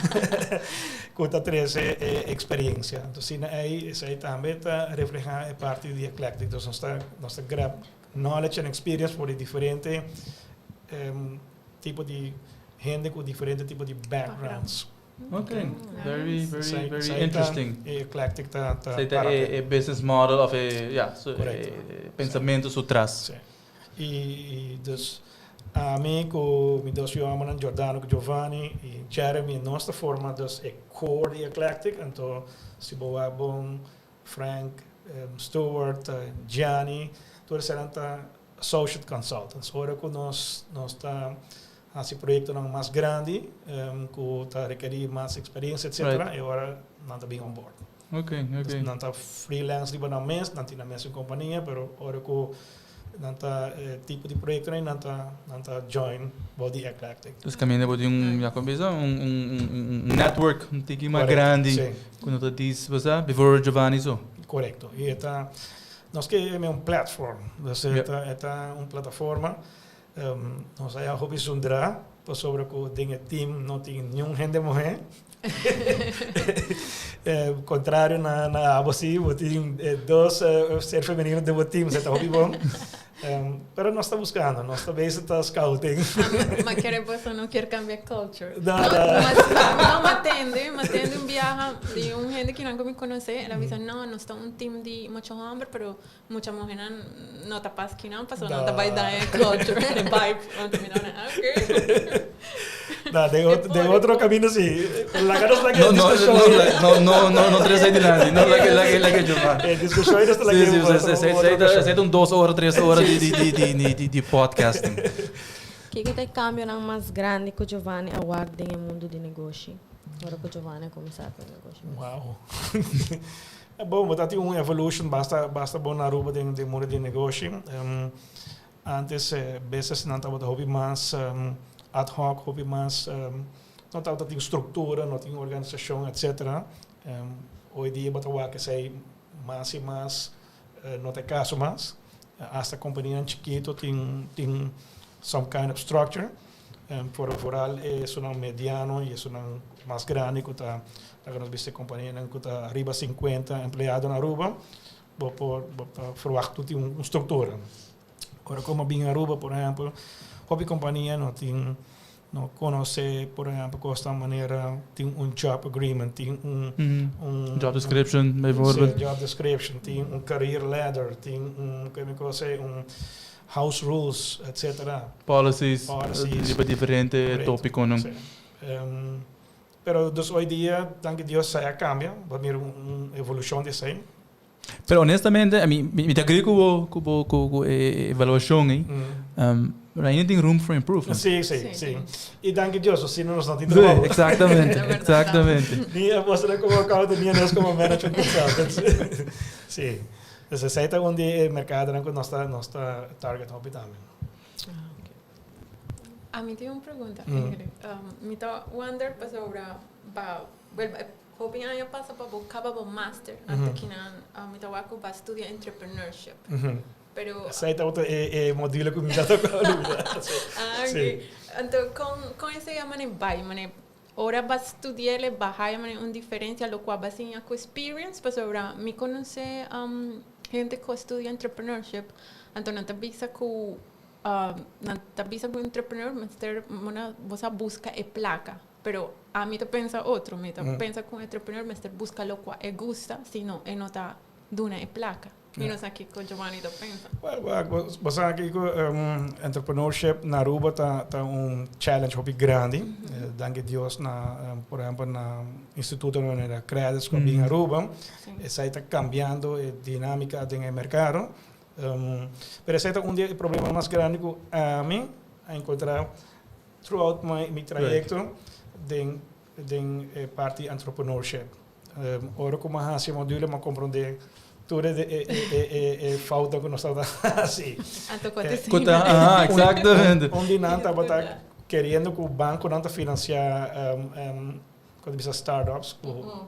B: ku ta trese e eksperensia. Anto asina ei, esei tambe ta reflehá e parti di eclectic. Dus nos ta nos ta grab knowledge and experience for di diferente tipo di hende ku diferente tipo di backgrounds.
A: Ok, very, very, very interesting.
B: E eclectic ta
A: ta Esei ta e business model of e, ja, e pensamentu su tras.
B: Sí. I dus ami ku mi dos yu homernan Giordano ku Giovanni i Jeremy nos ta forma dus e core di Eclectic anto si bo wak bon Frank, Stuart, Gianni tur eseinan ta associate consultants ora ku nos nos ta hasi proyektonan mas grandi ku ta rekeri mas eksperensia etcetera e ora nan ta bin on board.
A: Ok.
B: Nan ta freelance riba nan mes, nan tin nan mes un kompania, pero ora ku nan ta e tipo di proyektonan nan ta nan ta join bou di Eclectic.
A: Dus kaminda bo tin un, ya kon bisa, un un un network un tiki mas grandi ku no ta dis, bo sa, before Giovanni so.
B: Korekto. I e ta, nos ke e un platform, dus e ta e ta un plataforma. Nos a hopi zundra pasobra ku den e team no tin niun hende muhé. Kontrario na abo si, bo tin dos ser femenino den bo team, esei ta hopi bon. Pero nos ta buscando, nos ta bezig ta scouting.
D: Ma kere boso no kier cambia culture.
B: No, no.
D: No, ma tende, ma tende un biaha di un hende kinan cu mi conoce, el a bisa no, nos ta un team di mucho homber, pero mucha muhernan no ta pas kinan, pasobra nan ta bay daña e culture, e vibe. Anto mi ta ok.
B: No, den otro, den otro camino si. Laga nos laga
A: No, no,
B: discusión.
A: no, no, no, no tres ahí delante. No, laga, laga, laga yo man.
B: Eh, discusión ahí nos laga
A: Sí, sí, sí, sí, sí, sí, un 2 ora, 3 ora di podcasting.
C: Kiko ta e cambionan mas grandi cu Giovanni a wak den e mundo di negoshi? Ora cu Giovanni a cuminsa cu e negoshi.
B: Wow. Bon, bo ta tin un evolution basta, basta bon na Aruba den mundo di negoshi. Antes businessnan tabata hopi mas ad hoc, hopi mas no tabata tin structura, no tin organisacion, etcetera. Hoy dia bo ta wak esey mas y mas no ta e caso mas. Hasta companianan chikito tin some kind of structure. Vooral esunnan mediano y esunnan mas grandi cu ta, laga nos bisa e companianan cu ta riba 50 empleado na Aruba, bo por bo ta verwacht cu tin un structura. Ora cu bo bin Aruba, por ehempel, hopi compania no tin, no conoce, por ehempel, cosnan manera tin un job agreement, tin un
A: Job description, bijvoorbeeld.
B: Sí, job description, tin un career ladder, tin un, cu mi conoce, un house rules, etcetera.
A: Policies,
B: Policies.
A: Riba diferente topiconan.
B: Sí. Pero dus hoy dia, danki Dios, esey a cambia. Bo mira un evolucion di esey.
A: Pero honestamente, mi ta agree cu e evaluacion ey. Pero ainda tin room for improvement.
B: Sí. Y danki Dios, asina nos no tin
A: Sí,
B: trabou.
A: Exactamente,
D: De verdad.
A: exactamente.
B: Ni a vos como accountant, ni a nos como management consultant. Sí. Dus esey ta un di e mercadonan cu nos ta target hopi tambe.
D: Ami tin un pregunta. Ingrid. Mi ta wonder pasobra ba wel hopi aña pasa pa bo caba bo master. Anto kinan mi ta wak cu ba studia entrepreneurship. Pero
B: Esey ta otro e module cu mi ta toca.
D: Ah, ok. Anto con esey a mane bay mane ora ba studiele ba haya mane un diferencia lo cual ba siña cu experience pasobra mi conoce hende cu a studia entrepreneurship, anto nan ta bisa cu entrepreneur mester mona bo sa busca e placa, pero ami ta pensa otro. Mi ta pensa cu entrepreneur mester busca lo cual e gusta, sino e no ta duna e placa. Mi no sa kico Giovanni ta pensa.
B: Well, bo sa kico, entrepreneurship na Aruba ta un challenge hopi grandi. Danki Dios na, por ehempel, na instituto manera Qredits cu a bin Aruba. Esey ta cambiando e dinamica den e mercado. Pero esey ta un di e problema mas grandi cu ami a encontra throughout mi trayecto den e parti entrepreneurship. Ora cu mi a haci module, mi a comprende tur e fout cu nos tabata haci.
D: Anto cu ta
A: Cu ta, aha, exactamente.
B: Un di nan tabata keriendo cu banconan ta financia cu ta bisa startups, cu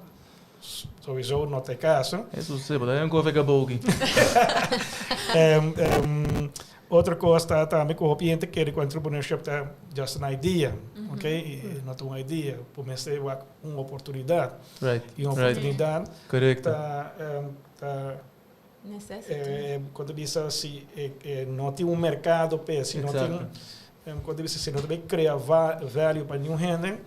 B: sowieso no ta e caso.
A: Eso sí, pero hay un koffie kaboki.
B: Otro cos ta tambe cu hopi hende kere cu entrepreneurship ta just an idea, ok? Y no ta un idea, bo mester wak un oportunidad. Y un oportunidad ta
D: Necessity.
B: Cu ta bisa si no tin un mercado pe, si no tin, cu ta bisa si no ta bay crea value pa niun hende,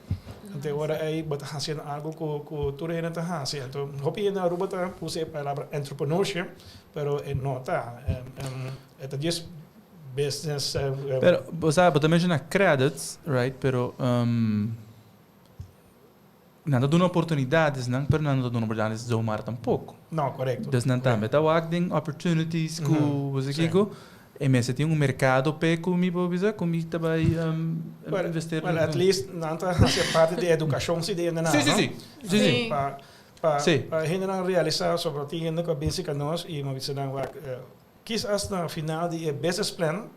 B: anto ora ey bo ta haciendo algo cu tur hende ta haci. Anto hopi hende na Aruba ta usa e palabra entrepreneurship, pero e no ta. E ta just business.
A: Pero, bo sa, bo ta menciona Qredits, right? Pero nan ta duna oportunidades nan, pero nan no ta duna oportunidades zomaar tampoco.
B: No, correcto.
A: Dus nan tambe ta wak den opportunities cu bo sa kico, e mester tin un mercado p'e cu mi por bisa cu mi ta bay investeer.
B: Well, at least nan ta haci parti di educacion si di hende nan, no?
A: Sí.
B: Pa hendenan realisa sobre tin hende cu a bin cerca nos y mi a bisa nan wak, kisas na final di e business plan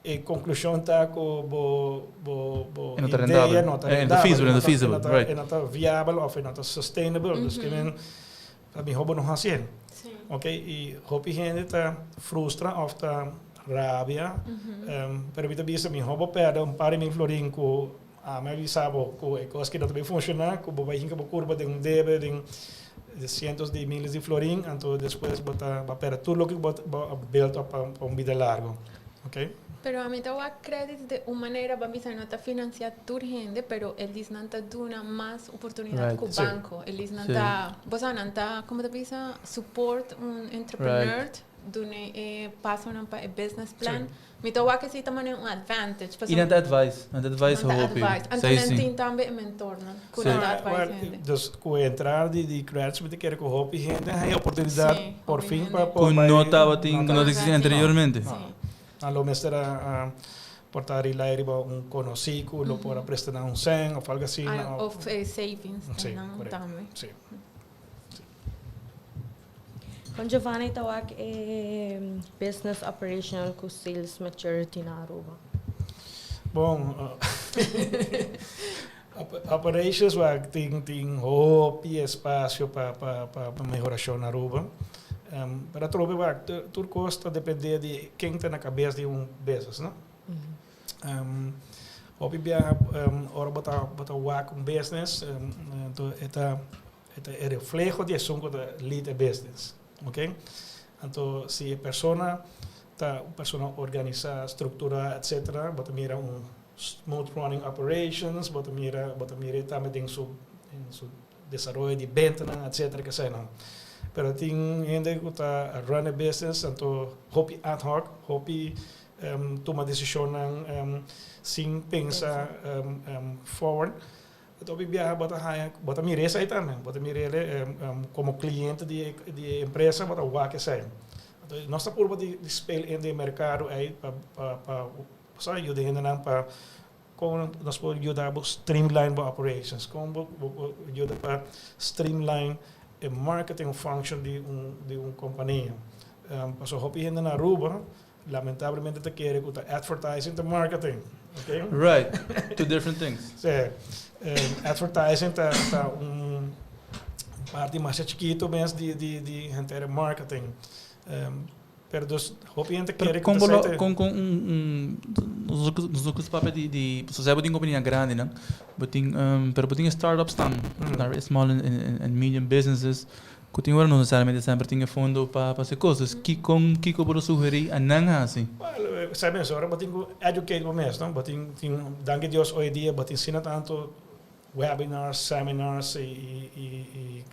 B: e conclusion ta cu bo
A: E no ta
B: idea
A: rendabel.
B: no ta
A: E no ta
B: rendabel,
A: feasible,
B: e
A: no ta feasible, right.
B: e no ta viabel of e no ta sustainable. Dus ke men ta miho bo no hacié. Ok, y hopi hende ta frustra of ta rabia, pero mi ta bisa miho bo perde un par di mil florin cu ami a bisa bo cu e cos ki no ta bay funciona, cu bo bay hinca bo curpa den un debe, den. di cientos di miles di florin, anto despues bo ta bo a perde tur loke bo bo a build up pa pa un bida largo. Ok.
D: Pero ami ta wak credits de un manera bo a bisa no ta financia tur hende pero e lisnan ta duna mas oportunidad cu banco. E lisnan ta bo sa nan ta como ta bisa support un entrepreneur duna e pasonan pa e business plan. Mi ta wak esei ta manera un advantage.
A: I nan ta advice, nan ta advice
D: Nan ta
A: hopi.
D: advice. Anto
A: Sí,
D: nan
A: sí.
D: tin tambe e mentornan ku
A: Sí.
D: nan ta advice
B: Well,
D: hende.
B: dus ku e entrada di di credits mi ta kere ku hopi hende haña oportunidat
D: Sí,
B: por
D: hopi
B: fin
D: hende.
B: pa
A: Ku
B: por bai
A: no tabatin,
B: no
A: ku no ta existi anteriormente.
D: Sí.
B: Nan lo mester a a por ta rely riba un konosí ku lo por a presta nan un sèn òf algu asina
D: Ah,
B: òf
D: Of eh, savings
B: Sí,
D: nan
B: korekto.
D: tambe.
B: Sí.
C: Con Giovanni ta wak e business operational cu sales maturity na Aruba?
B: Bon, operations wak tin tin hopi espacio pa pa pa mehoracion na Aruba. Pero atrobe wak tur cos ta depende di ken ta na cabes di un business, no? Hopi biaha ora bo ta bo ta wak un business, anto e ta E ta e refleho di esun ku ta lead e business, ok. Anto si e persona ta un persona organisá, strukturá, etcetera, bo ta mira un smooth running operations, bo ta mira bo ta mir'é tambe den su den su desaroyo di bentanan, etcetera, kesenan. Pero tin hende ku ta run e business anto hopi ad hoc, hopi tuma desishonnan sin pensa forward. Ta hopi biaha bo ta haña, bo ta mira esei tambe, bo ta mira el komo kliente di e di e empresa bo ta wak esei. Anto nos ta purba di speel in den merkado ei pa pa pa sa yuda hendenan pa kon nos por yuda bo streamline bo operations, kon bo bo por yuda pa streamline e marketing function di un di un kompania. Pasobra hopi hende na Aruba Lamentablemente ta kere ku ta advertising ta marketing, ok?
A: Right, two different things.
B: Sí, advertising ta ta un parti masha chikito mes di di di henter e marketing. Pero dus hopi hende ta kere ku
A: Pero
B: ta
A: kon bo lo
B: esei ta.
A: kon kon un un nos nos no gusta papia di di pasobra si bo tin kompania grandinan bo tin pero bo tin startups tambe small and medium businesses Ku tin ora no nesesariamente semper tin e fondo pa pa hasi kos. Dus kikon kiko bo ta sugerí a nan hasi?
B: Well, sa mes ora bo tin ku educate bo mes, no? Bo tin tin danki Dios hoy dia bo tin asina tantu webinars, seminars i i i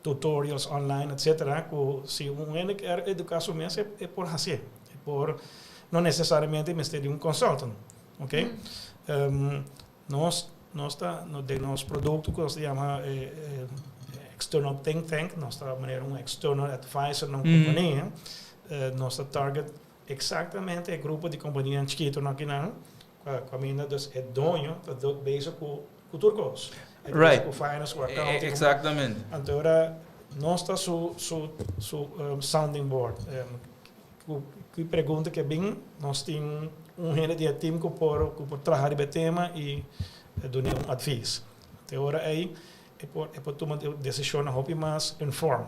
B: tutorials online etcetera ku si un hende kier educa su mes e por hasié. E por no nesesariamente mester di un consultant, ok? Nos nos ta den nos produkto ku nos ta yama external think tank, nos ta manera un external advisor na un kompania, nos ta target eksaktamente e grupo di kompanianan chikitonan akinan, kaminda dus e doño ta bezig ku ku tur kos. E ta bezig ku finance, ku accounting.
A: Eksaktamente.
B: Anto ora nos ta su su su sounding board. Ku ki pregunta ke bin, nos tin un hende di e team ku por ku por traha riba e tema i dun'é un advis. Te ora ei e por e por tuma desishonnan hopi mas inform.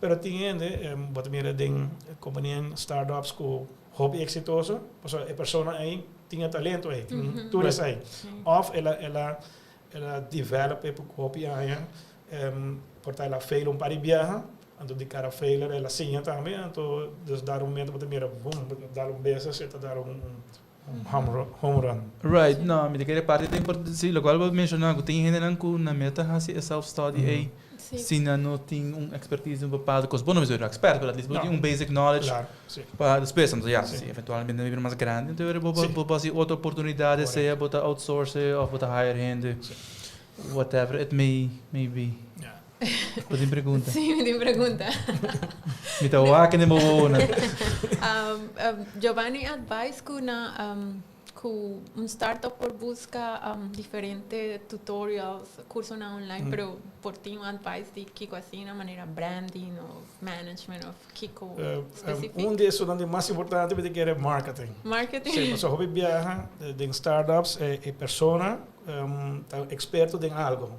B: Pero tin hende, bo ta mira den kompanianan startups ku hopi eksitoso, pasobra e persona ei tin e talento ei, tin tur esei. Òf el a el a el a develop e ku hopi aña, por ta el a fail un par di biaha, Anto di cada failure el a siña tambe, anto dus dar un momento bo ta mira boom, bo ta dal un beses e ta dar un home run.
A: Right, no, mi ta kere parti ta importante, si locual bo menciona cu tin hendenan cu nan mester ta haci e self study ey si nan no tin un expertise den un bepaalde cos. Bo no mester un expert, pero at least bo tin un basic knowledge pa despues, anto ya, si eventualmente nan bira mas grandi anto bo bo haci otro oportunidades, sea bo ta outsource of bo ta hire hende, whatever it may be. Bo tin pregunta?
D: Sí, mi tin pregunta.
A: Mi ta wak den bo wowonan.
D: Giovanni advice ku na ku un startup por buska diferente tutorials, kursonan online, pero por tin un advice di kiko asina manera branding of management of kiko specific?
B: Un di esunnan di mas importante mi ta kere marketing.
D: Marketing?
B: Sí, pasobra hopi biaha den startups e persona ta experto den algo.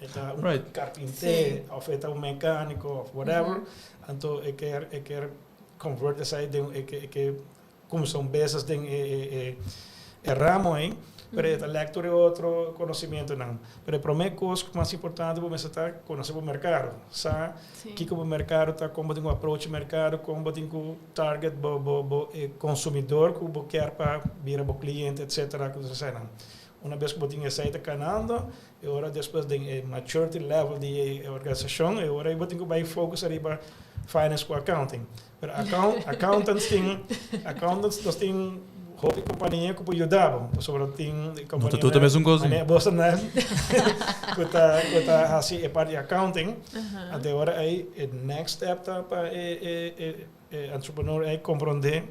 B: E ta un carpinté of e ta un mecanico of whatever. Anto e kier e kier convert esai den e ke e ke cuminsa un business den e e e ramo ei. Pero e ta lek tur e otro conocimientonan. Pero e prome cos cu mas importante bo mester ta conoce bo mercado. Sa kico bo mercado ta, con bo tin cu approach e mercado, con bo tin cu target bo bo bo e consumidor cu bo kier pa bira bo cliente etcetera cu eseinan. Una bes cu bo tin esei ta canando e ora despues den e maturity level di e organisacion e ora ei bo tin cu bay focus ariba finance cu accounting. Pero account, accountants tin, accountants nos tin hopi compania cu por yuda bo, pasobra tin
A: No ta tur ta mesun cos.
B: Manera boso nan cu ta cu ta haci e parti di accounting. Anto e ora ey e next step ta pa e e e e entrepreneur ey comprende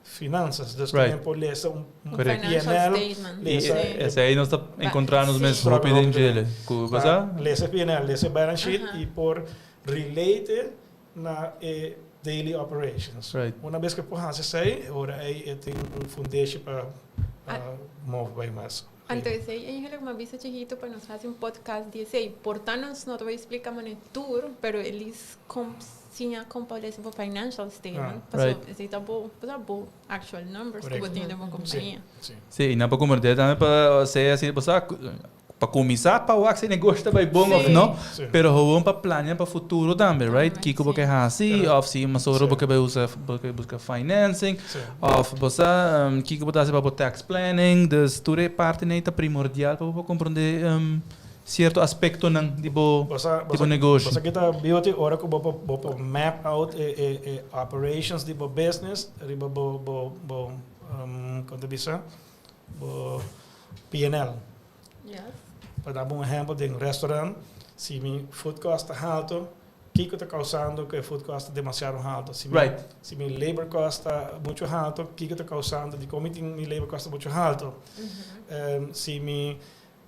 B: finanzas. Dus también por lesa un
A: Correcto.
B: PNL,
D: statement.
B: lesa
A: Y esey nos ta encontra nos mes hopi den djele. Cu basa?
B: Lesa PNL, lesa balance sheet y por relate na e daily operations. Una bes ku e por hasi esei, e ora ei e tin un fundeshi pa move bai mas.
D: Anto esei eigenlijk mi a bisa chihito pa nos hasi un podcast di esei. Por ta nos no ta bai splika manera tur, pero at least kon siña kon pa lesa bo financial statement. Pasobra esei ta bo, bo actual numbers ku bo tin den bo kompania.
A: Sí, i nan por komprende tambe pa sea asina, bo sa. Pa kuminsá pa wak si e negoshi ta bai bon òf no, pero gewoon pa plania pa futuro tambe, right? Kiko bo ke hasi òf si masora bo ke bai usa bo ke buska financing òf bo sa kiko bo ta hasi pa bo tax planning. Dus tur e partinan ei ta primordial pa bo por komprondé sierto aspektonan di bo di bo negoshi.
B: Bo sa ki ta beauty ora ku bo por bo por map out e e e operations di bo business riba bo bo bo kon ta bisa bo PNL.
D: Yes.
B: Pa da bo un ehempel, den un restaurant, si mi food cost ta halto, kiko ta causando cu e food cost ta demasiado halto? Si mi, si mi labor cost ta mucho halto, kiko ta causando dicon mi tin mi labor cost ta mucho halto? Si mi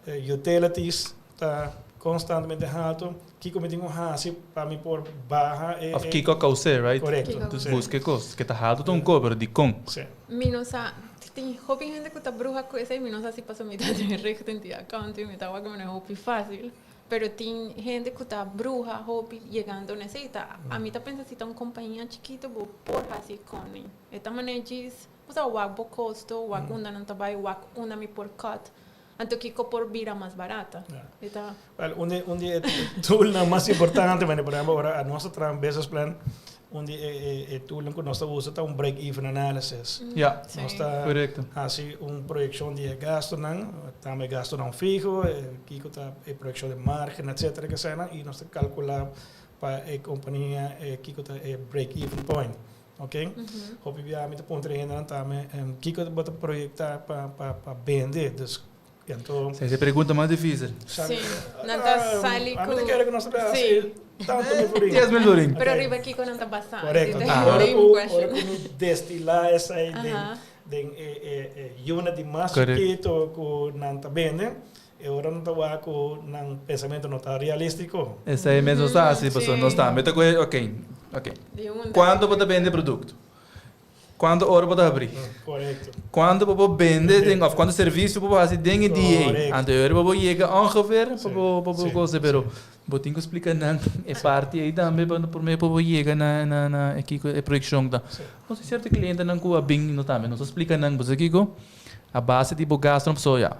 B: utilities ta constantemente halto, kiko mi tin cu haci pa mi por baha e...
A: Of kiko a caus'é, right?
B: Correcto.
D: Kiko a
A: Dus busca e cos. Ke ta halto ta un cos, pero dicon?
B: Sí.
D: Mi no sa, tin hopi hende cu ta bruha cu esey, mi no sa si pasobra mi ta den richting di accounting, mi ta wak manera hopi facil, pero tin hende cu ta bruha hopi yegando na esey, ta, ami ta pensa si ta un compañia chikito bo por haci con e ta manera djis, bo sa wak bo costo, wak unda nan ta bay, wak unda mi por cut. Anto kiko por bira mas barata? E ta.
B: Wel, un di, un di e toolnan mas importante, manera por ehempel ora nos ta traha un business plan, un di e, e, e toolnan ku nos ta usa ta un break-even analysis.
A: Ja,
B: Nos ta
A: korekto.
B: hasi un proyekshon di e gastunan, tambe e gastunan fiho, e kiko ta e proyekshon di margen, etcetera, kesenan, i nos ta kalkulá pa e kompania e kiko ta e break-even point. Ok? Hopi bia mi ta puntra e hendenan tambe, kiko bo ta proyecta pa pa pa bende? Dus, anto.
A: Esa e pregunta mas dificil.
D: Sí, nan ta sali ku.
B: Ami ta kere ku nos ta bira hasi tantu mil florin.
A: 10 mil florin.
D: Pero riba kiko nan ta basa?
B: Korekto. Ora ku ora ku mi destila esei den den e e e unit di mas chikito ku nan ta bende, e ora nan ta wak ku nan pensamentu no ta realístiko.
A: Esei mes nos ta hasi, pasobra nos tambe ta kohe, ok, ok. Kuantu bo ta bende produkto? Kuantu ora bo ta habrí?
B: Korekto.
A: Kuantu bo por bende den, òf kuantu servisio bo por hasi den e dia ei? Anto e ora bo por yega ongeveer pa bo pa bo gosa, pero bo tin ku splika nan e parti ei tambe pa promé pa bo yega na na na e kiko e proyekshon ta. Nos tin sierto klientenan ku a bin nos tambe nos a splika nan, bo sa kiko? A base di bo gastunan pasobra ya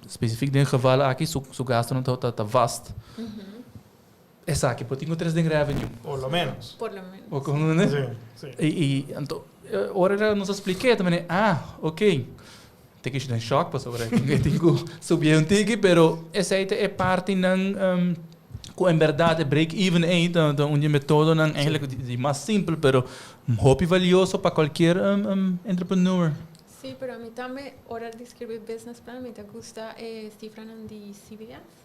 A: specifiek den geval aki su su gastunan ta ta vast. Esaki por tin ku tres den revenue.
B: Por lo menos.
D: Por lo menos.
A: Bo comprende?
B: Sí, sí.
A: I i anto ora era nos a splik'é ta mene ah ok. Te kishi den shock pasobra e tin ku subi un tiki pero esei ta e partinan ku en berdad e break even ei ta ta un di e metodonan eigenlijk di mas simpel pero hopi valioso pa cualkier entrepreneur.
D: Sí, pero ami tambe ora di scribi business plan mi ta gusta e cifranan di CBS.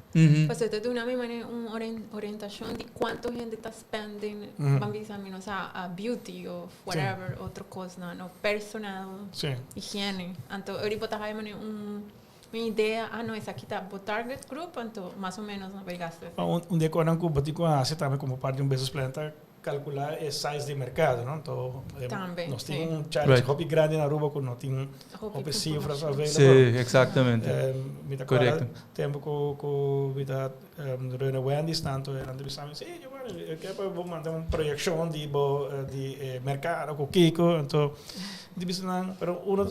D: Pasobra ta duna mi manera un orientacion di cuanto hende ta spending, ban bisa mi no sa, a beauty of whatever, otro cosnan, of personal higiene. Anto ora bo ta haya manera un idea, ah no, esaki ta bo target group, anto mas o menos no bay gasta esaki.
B: Un di e cosnan cu bo tin cu haci tambe como parti di un business plan ta Calcula e size di mercado, no? Anto
D: Tambe,
B: nos tin
D: sí.
B: un challenge hopi grandi na Aruba cu no tin hopi cifras available.
A: Sí, exactamente.
B: Mi ta acorda tempo cu cu mi ta reuni Wendy's tanto e nan ta bisa mi, sí Giovanni, yo kier pa bo manda un proyeccion di bo di e mercado cu kico, anto. Di bisa nan, pero uno,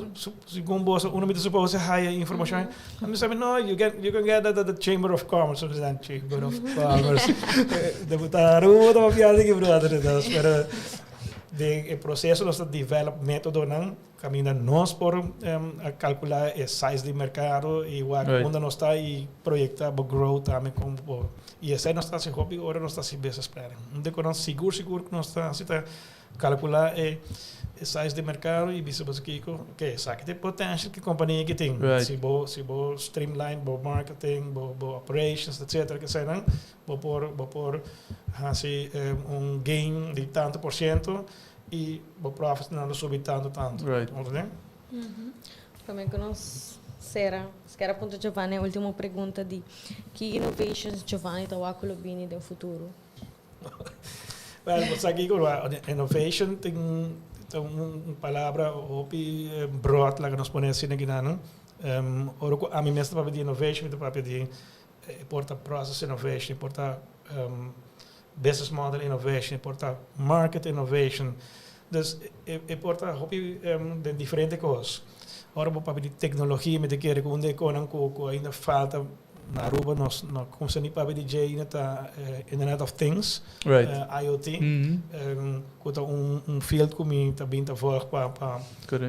B: segun boso, uno mi ta suppose haya informacion. Nan bisa mi, no, you can get that at the Chamber of Commerce. So, nan, Chamber of Commerce. Deputado Aruba ta papiando aki, brother. Dus, pero den e proceso nos ta develop metodonan caminda nos por calcula e size di mercado y wak unda nos ta y proyecta bo growth tambe con bo. Y esey nos ta haci hopi ora nos ta haci business planning. Unda cu nos sigur sigur cu nos ta haci ta calcula e size di mercado y bisa boso kico, ok, esaki ta e potential cu e compania aki tin. Si bo streamline bo marketing, bo operations, etc. Eseynan, bo por haci un gain di tanto por ciento y bo profit nan lo subi tanto tanto. Entende?
C: Prome cu nos cera, kier puntra Giovanni, ultimo pregunta di ki innovations Giovanni ta wak lo bini den futuro?
B: Well, bo aki cu innovation tin un palabra hopi broad, laga nos pone asina aki nan. Ora cu ami mes ta papia di innovation, mi ta papia di por ta process innovation, por ta business model innovation, por ta market innovation. Dus e por ta hopi di diferente cos. Ora bo papia di tecnologia, mi ta kere cu un di e cosnan cu ainda falta na Aruba, nos no cuminsa ni papia di dje ainda, ta Internet of Things, IoT, cu ta un field cu mi ta bin ta volg pa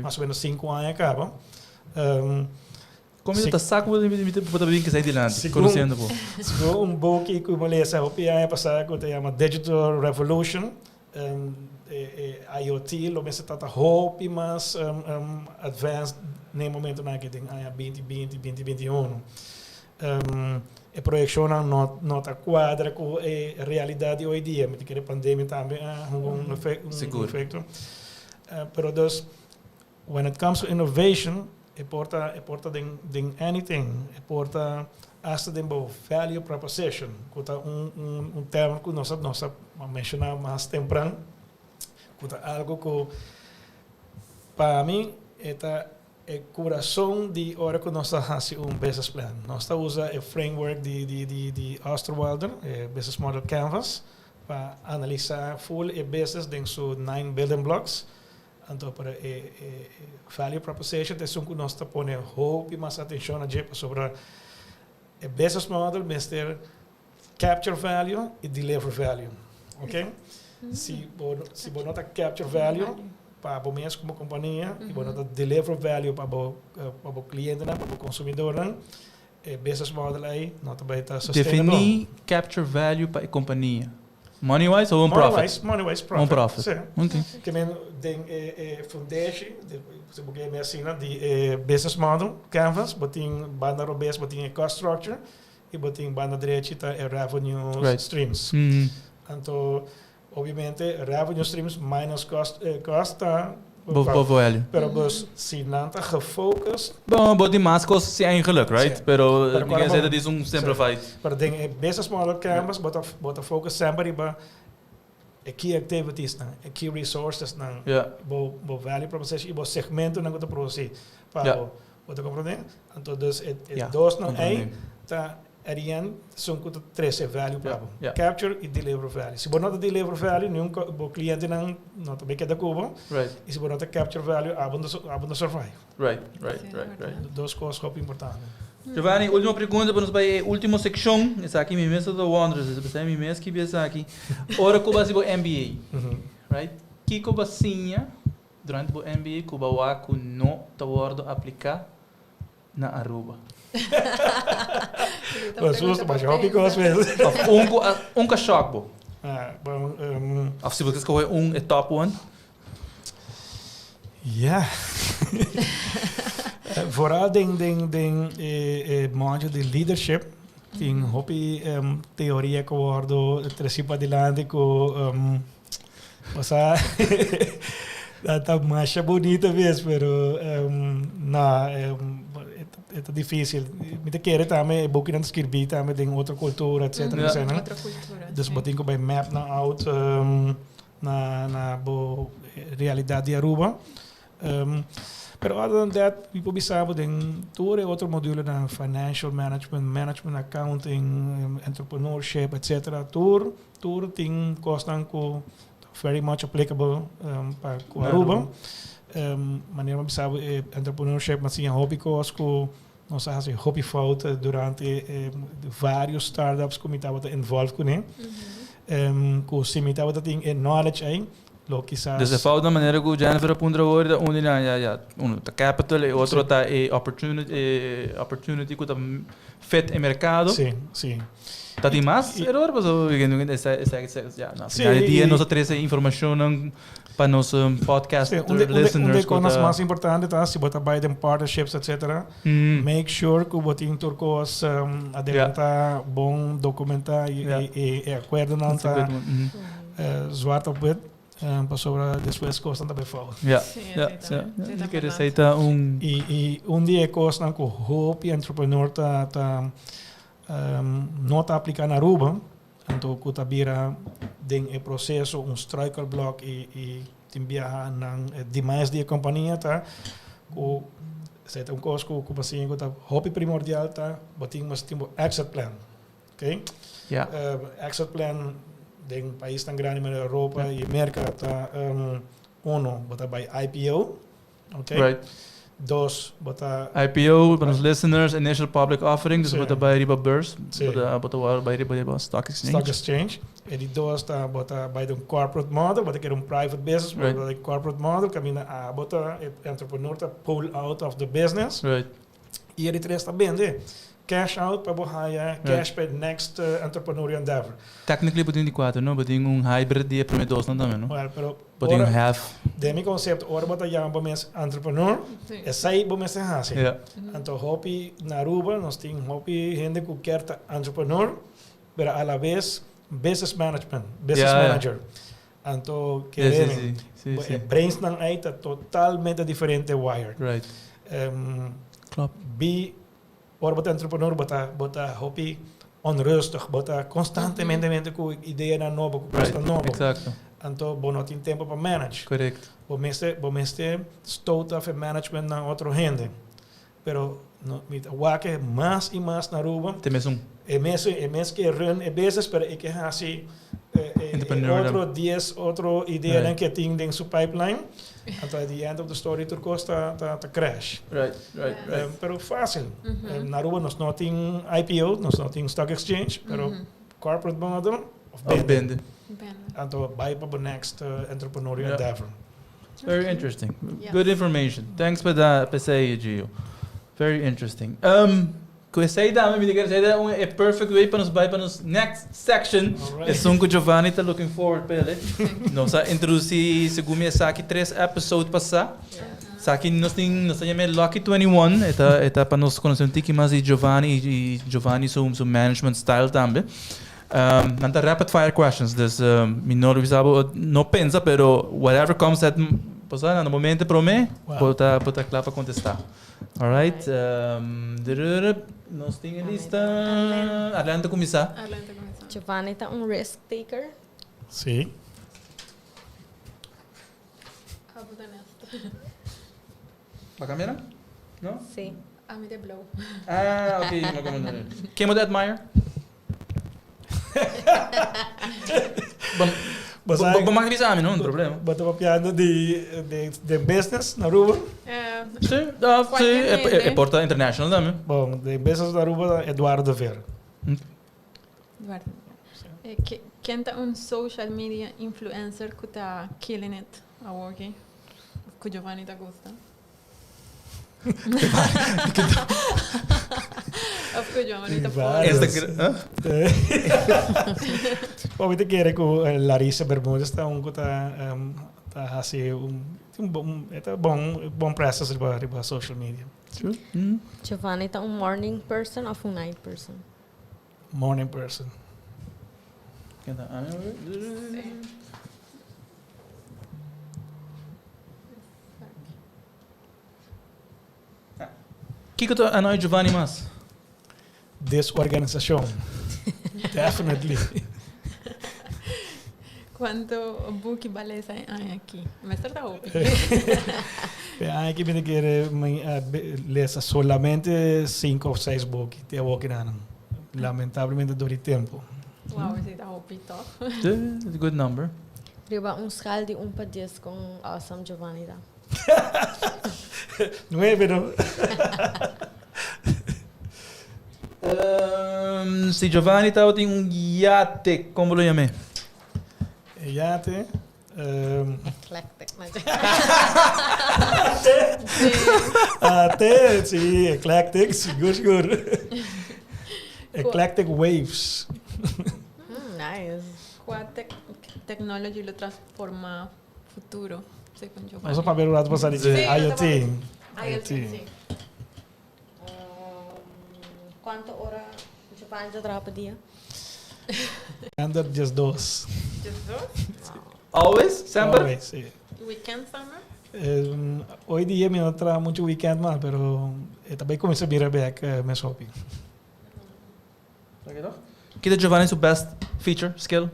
B: mas o menos 5 aña caba.
A: Con ta saco bo ta bin cu esey dilanti, conociendo bo?
B: Segun un buki cu mi a lesa hopi aña pasa cu ta yama Digital Revolution, IoT lo mester ta hopi mas advanced na e momentonan aki den aña 2020, 2021. E proyeccionnan no ta cuadra cu e realidad di hoy dia. Mi ta kere pandemia tambe un efecto. Pero dus, when it comes to innovation, e por ta den anything, e por ta hasta den bo value proposition, cu ta un termo cu nos a menciona mas tempran, cu ta algo cu pa mi ta e curason di ora cu nos ta haci un business plan. Nos ta usa e framework di Osterwalder, e Business Model Canvas, pa analisa full e business den su nine building blocks. Anto, pa e value proposition, ta esun cu nos ta pone hopi mas atencion na dje sobre e business model mester capture value y deliver value. Ok? Si bo no ta capture value pa bo mes como compania y bo no ta deliver value pa bo cliente, pa bo consumidor, e business model ey no ta bay ta sustainable.
A: Defini capture value pa e compania. Money wise of un profit?
B: Money wise, money wise profit.
A: Un profit.
B: Si. Kiermen den e foundation, si bo kier asina, di e business model canvas, bo tin banda robes, bo tin e cost structure y bo tin banda drechi ta e revenue streams. Anto, obviamente, revenue streams minus cost ta
A: Bo value.
B: Pero dus, si nan ta gefocust
A: Bon, bo tin mas cos si eigenlijk, right?
B: Si.
A: Pero
B: Pero
A: mi kier
B: ora
A: dat is un simplified.
B: Pero den e business model canvas, bo ta focus semper riba e key activities nan, e key resources nan, bo value proposition y bo segmento nan cu ta produci. Pa bo ta comprende? Anto dus e dos nan
A: comprende.
B: ey ta at the end esun cu ta trece value pa bo. Capture y deliver value. Si bo no ta deliver value, ningun bo cliente nan no ta bay keda cu bo. Y si bo no ta capture value, abo no survive. Dos cos hopi importante.
A: Giovanni, ultimo pregunta pa nos bay e ultimo seccion. Esaki mi mes ta wonder, esaki mi mes cu esaki. Ora cu bo a haci bo MBA, right? Kico bo a siña durante bo MBA cu bo a wak cu no ta wordo aplica na Aruba?
B: Bo susto, mas hopi cos mes.
A: Of un cu shock bo.
B: Ah, bon,
A: Of si bo scohe un e top one.
B: Ja. Vooral den module di leadership tin hopi teoria cu wordo treci padilanti cu osea, ta mas bunita mes, pero no, ta dificil. Mi ta kere tambe e bukinan skirbi tambe den otro cultura, etc. Etc.
D: Otro cultura.
B: Dus bo tin cu bay map nan out na bo realidad di Aruba. Pero other than that, mi por bisa bo den tur e otro module na financial management, management accounting, entrepreneurship, etc. Tur tin cosnan cu very much applicable pa cu Aruba. Manera mi a bisa bo e entrepreneurship mi a siña hopi kos ku nos a hasi hopi fout durante e varios startups ku mi tabata involved kuné. Ku si mi tabata tin e knowledge ei lo kisas.
A: Dus e fout na manera ku Jennifer a puntra awor ta un di nan ya ya uno ta capital e otro ta e opportunity e opportunity ku ta fit e merkado.
B: Si, si.
A: Ta tin mas eror pasobra ya na final di dia nos a trese informashonnan Pa nos podcast
B: Sí, un de, un de, un de cosas mas importante ta si bo ta bai den partnerships etcetera, make sure ku bo tin tur kos um, adelanta, bon documenta i,
A: Ja.
B: i, i, e acuerdonan
A: That's a
B: ta
A: good one.
B: eh, zwart op wit, pasobra despues kosnan ta bai fout.
A: Ja,
D: Sí,
A: ja,
D: esei
A: ja.
D: ta- esei ta
A: Mi kere
D: berdad.
A: esei ta un
B: I, i un di e kosnan ku hopi entrepreneur ta, ta um, no ta aplica na Aruba, Anto ku ta bira den e proseso un struikelblok i i tin biaha nan e demise di e kompania ta ku esei ta un kos ku ku bo siña ku ta hopi primordial ta bo tin mester tin bo exit plan okay.
A: Ja.
B: Exit plan den paisnan grandi manera Europa i Merka ta uno bo ta bai IPO. Okay.
A: Right.
B: Dos, bo ta.
A: IPO, pa nos listeners, Initial Public Offering, dus
B: Sí.
A: bo ta bai riba beurs,
B: Sí.
A: bo ta, bo ta wou bai riba riba stock exchange.
B: Stock exchange. E di dos ta bo ta bai den corporate model, bo ta kere un private business, pero
A: Right.
B: bo ta den corporate model, kaminda abo ta, e entrepreneur ta pull out of the business.
A: Right.
B: I e di tres ta bende. Cash out pa bo haya cash pa e next entrepreneurial endeavor.
A: Technically bo tin di cuatro, no? Bo tin un hybrid di e prome dosnan tambe, no?
B: Well, pero
A: Bo tin un
B: ora,
A: half.
B: den mi concepto, ora bo ta yama bo mes entrepreneur,
D: Sí.
B: esey bo mester haci.
A: Ja.
B: Anto hopi na Aruba nos tin hopi hende cu kier ta entrepreneur, pero a la vez business management, business
A: Ja, ja.
B: manager. Anto
A: Sí,
B: kere
A: sí,
B: mi,
A: sí. Sí,
B: bo
A: sí.
B: e brainsnan ey ta totalmente diferente wired.
A: Right. Klopt.
B: Bi Ora bo ta entrepreneur bo ta bo ta hopi onrustig, bo ta constantemente mente cu ideanan nobo, cu cosnan nobo.
A: Exacto.
B: Anto bo no tin tempo pa manage.
A: Correcto.
B: Bo mester bo mester stoot af e management na otro hende. Pero no mi ta wak e mas y mas na Aruba.
A: Te mesun.
B: E mes e mes ke run e business pero e ke haci e
A: Entrepreneur
B: otro dies otro ideanan
A: Right.
B: ke tin den su pipeline. Anto at the end of the story tur kos ta ta ta crash.
A: Right, right, right.
B: Pero fácil. Na Aruba nos no tin IPO, nos no tin stock exchange, pero corporate model of
A: Of
B: bende.
A: bende.
D: Bende.
B: Anto bai pa bo next entrepreneurial
A: Ja.
B: endeavor.
A: Very
D: Okay.
A: interesting.
D: Yes.
A: Good information. Thanks pa da pa esei, Gio. Very interesting. Ku esei dame mi ta kere esei ta un e perfect way pa nos bai pa nos next section.
B: Alright.
A: Esun ku Giovanni ta looking forward pa el. Nos a introduci segun mi esaki tres episode pasa. Esaki nos tin nos ta yama e Lucky 21. E ta e ta pa nos conoce un tiki mas di Giovanni y y Giovanni su su management style tambe. Nan ta rapid fire questions, dus mi no lo bisa bo no pensa pero whatever comes at bo sa na momento prome
B: Wow.
A: bo ta bo ta kla pa contesta. Alright, nos tin e lista. Arlene ta cuminsa.
D: Arlene ta cuminsa.
C: Giovanni ta un risk taker?
B: Sí.
D: Abo ta nest.
A: Ba cambia nan? No?
C: Sí.
D: Ami ta blauw.
A: Ah, ok. No cambia nan. Ken bo ta admire? Bo,
B: Bo
A: bo,
B: sa-
A: bo mag bisa ami, no? No problema.
B: Bo ta papiando di, di, di business na Aruba?
A: Sí, ah, sí,
D: Cualquier
A: e, e, e
D: hende.
A: por ta international tambe.
B: Bon, di business na Aruba, Eduardo de Vera.
D: Eduardo. Eh, ken ta un social media influencer ku ta killing it awoki? Ku Giovanni ta gusta? Of ku Giovanni ta follow?
A: Instagram, huh?
B: Bon, mi ta kere ku Larissa Bermudez ta un ku ta ta hasi un un bon e ta bon bon presence riba riba social media.
A: True.
C: Giovanni ta un morning person of un night person?
B: Morning person.
A: Ken ta ami? Kiko ta annoy Giovanni mas?
B: Desorganisacion. Definitely.
D: Cuanto buki ba lesa e aña aki? Mester ta hopi.
B: E aña aki mi ta kere mi a lesa solamente cinco of seis buki. Te awokinan. Lamentablemente dor di tempo.
D: Wow, esei ta hopi toch?
A: Sí, it's a good number.
C: Riba un schaal di un pa dies con awesome Giovanni ta?
B: Nuebe no.
A: Si Giovanni tabatin un yate, con bo lo yam'é?
B: E yate?
C: Eclectic.
B: Ate, si, eclectic, sigur sigur. Eclectic waves.
C: Nice.
D: Cua technology lo transforma futuro, segun Giovanni?
B: Nos a papia un rato pasa di IoT.
D: IoT, si.
C: Cuanto ora Giovanni ta traha pa dia?
B: Ander 12.
D: 12?
A: Always? Semper?
B: Always, si.
D: Weekend tambe?
B: Hoy dia mi no traha mucho weekend mas, pero e ta bay cuminsa bira bek mes hopi.
A: Kita Giovanni su best feature, skill?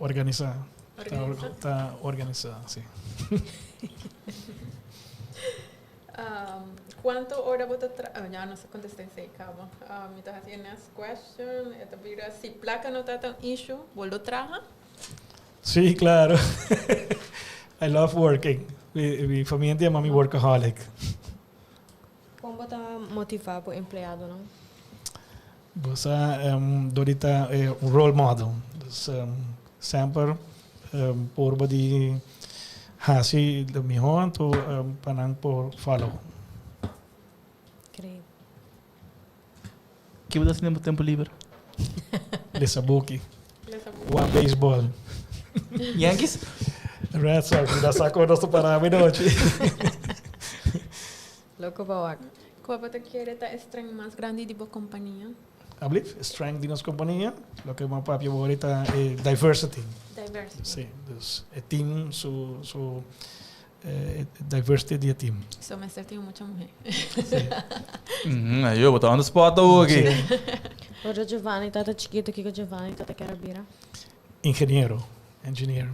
B: Organisa.
D: Organisa?
B: Ta organisa, si.
D: Cuanto ora bo ta tra, oh ya nos a contesta esey caba. Mi ta haci e next question, e ta bira si placa no ta ta un issue, bo lo traha?
B: Si, claro. I love working. Mi famia ta yama mi workaholic.
C: Kon bo ta motivá bo empleadonan?
B: Bo sa dor di ta un role model. Dus semper purba di hasi lo mihó anto pa nan por follow.
C: Great.
A: Ki bo ta hasi den bo tempu liber?
B: Lesa buki.
D: Lesa buki.
B: Wak beisbòl.
A: Yankees?
B: Red Sox, mi ta sa kon nos ta para awe nochi.
C: Loko pa wak.
D: Kua bo ta kere ta e strength mas grandi di bo kompania?
B: Ablief, e strength di nos kompania, loke bo a papia bo ta e diversity.
D: Diversity.
B: Si, dus e team su su E diversity di e team.
D: So mester tin mucha muhe.
B: Si.
A: Ayo, bo ta on the spot awo aki.
B: Si.
C: Ora Giovanni tata chikito kiko Giovanni tata kier a bira?
B: Ingeniero, engineer.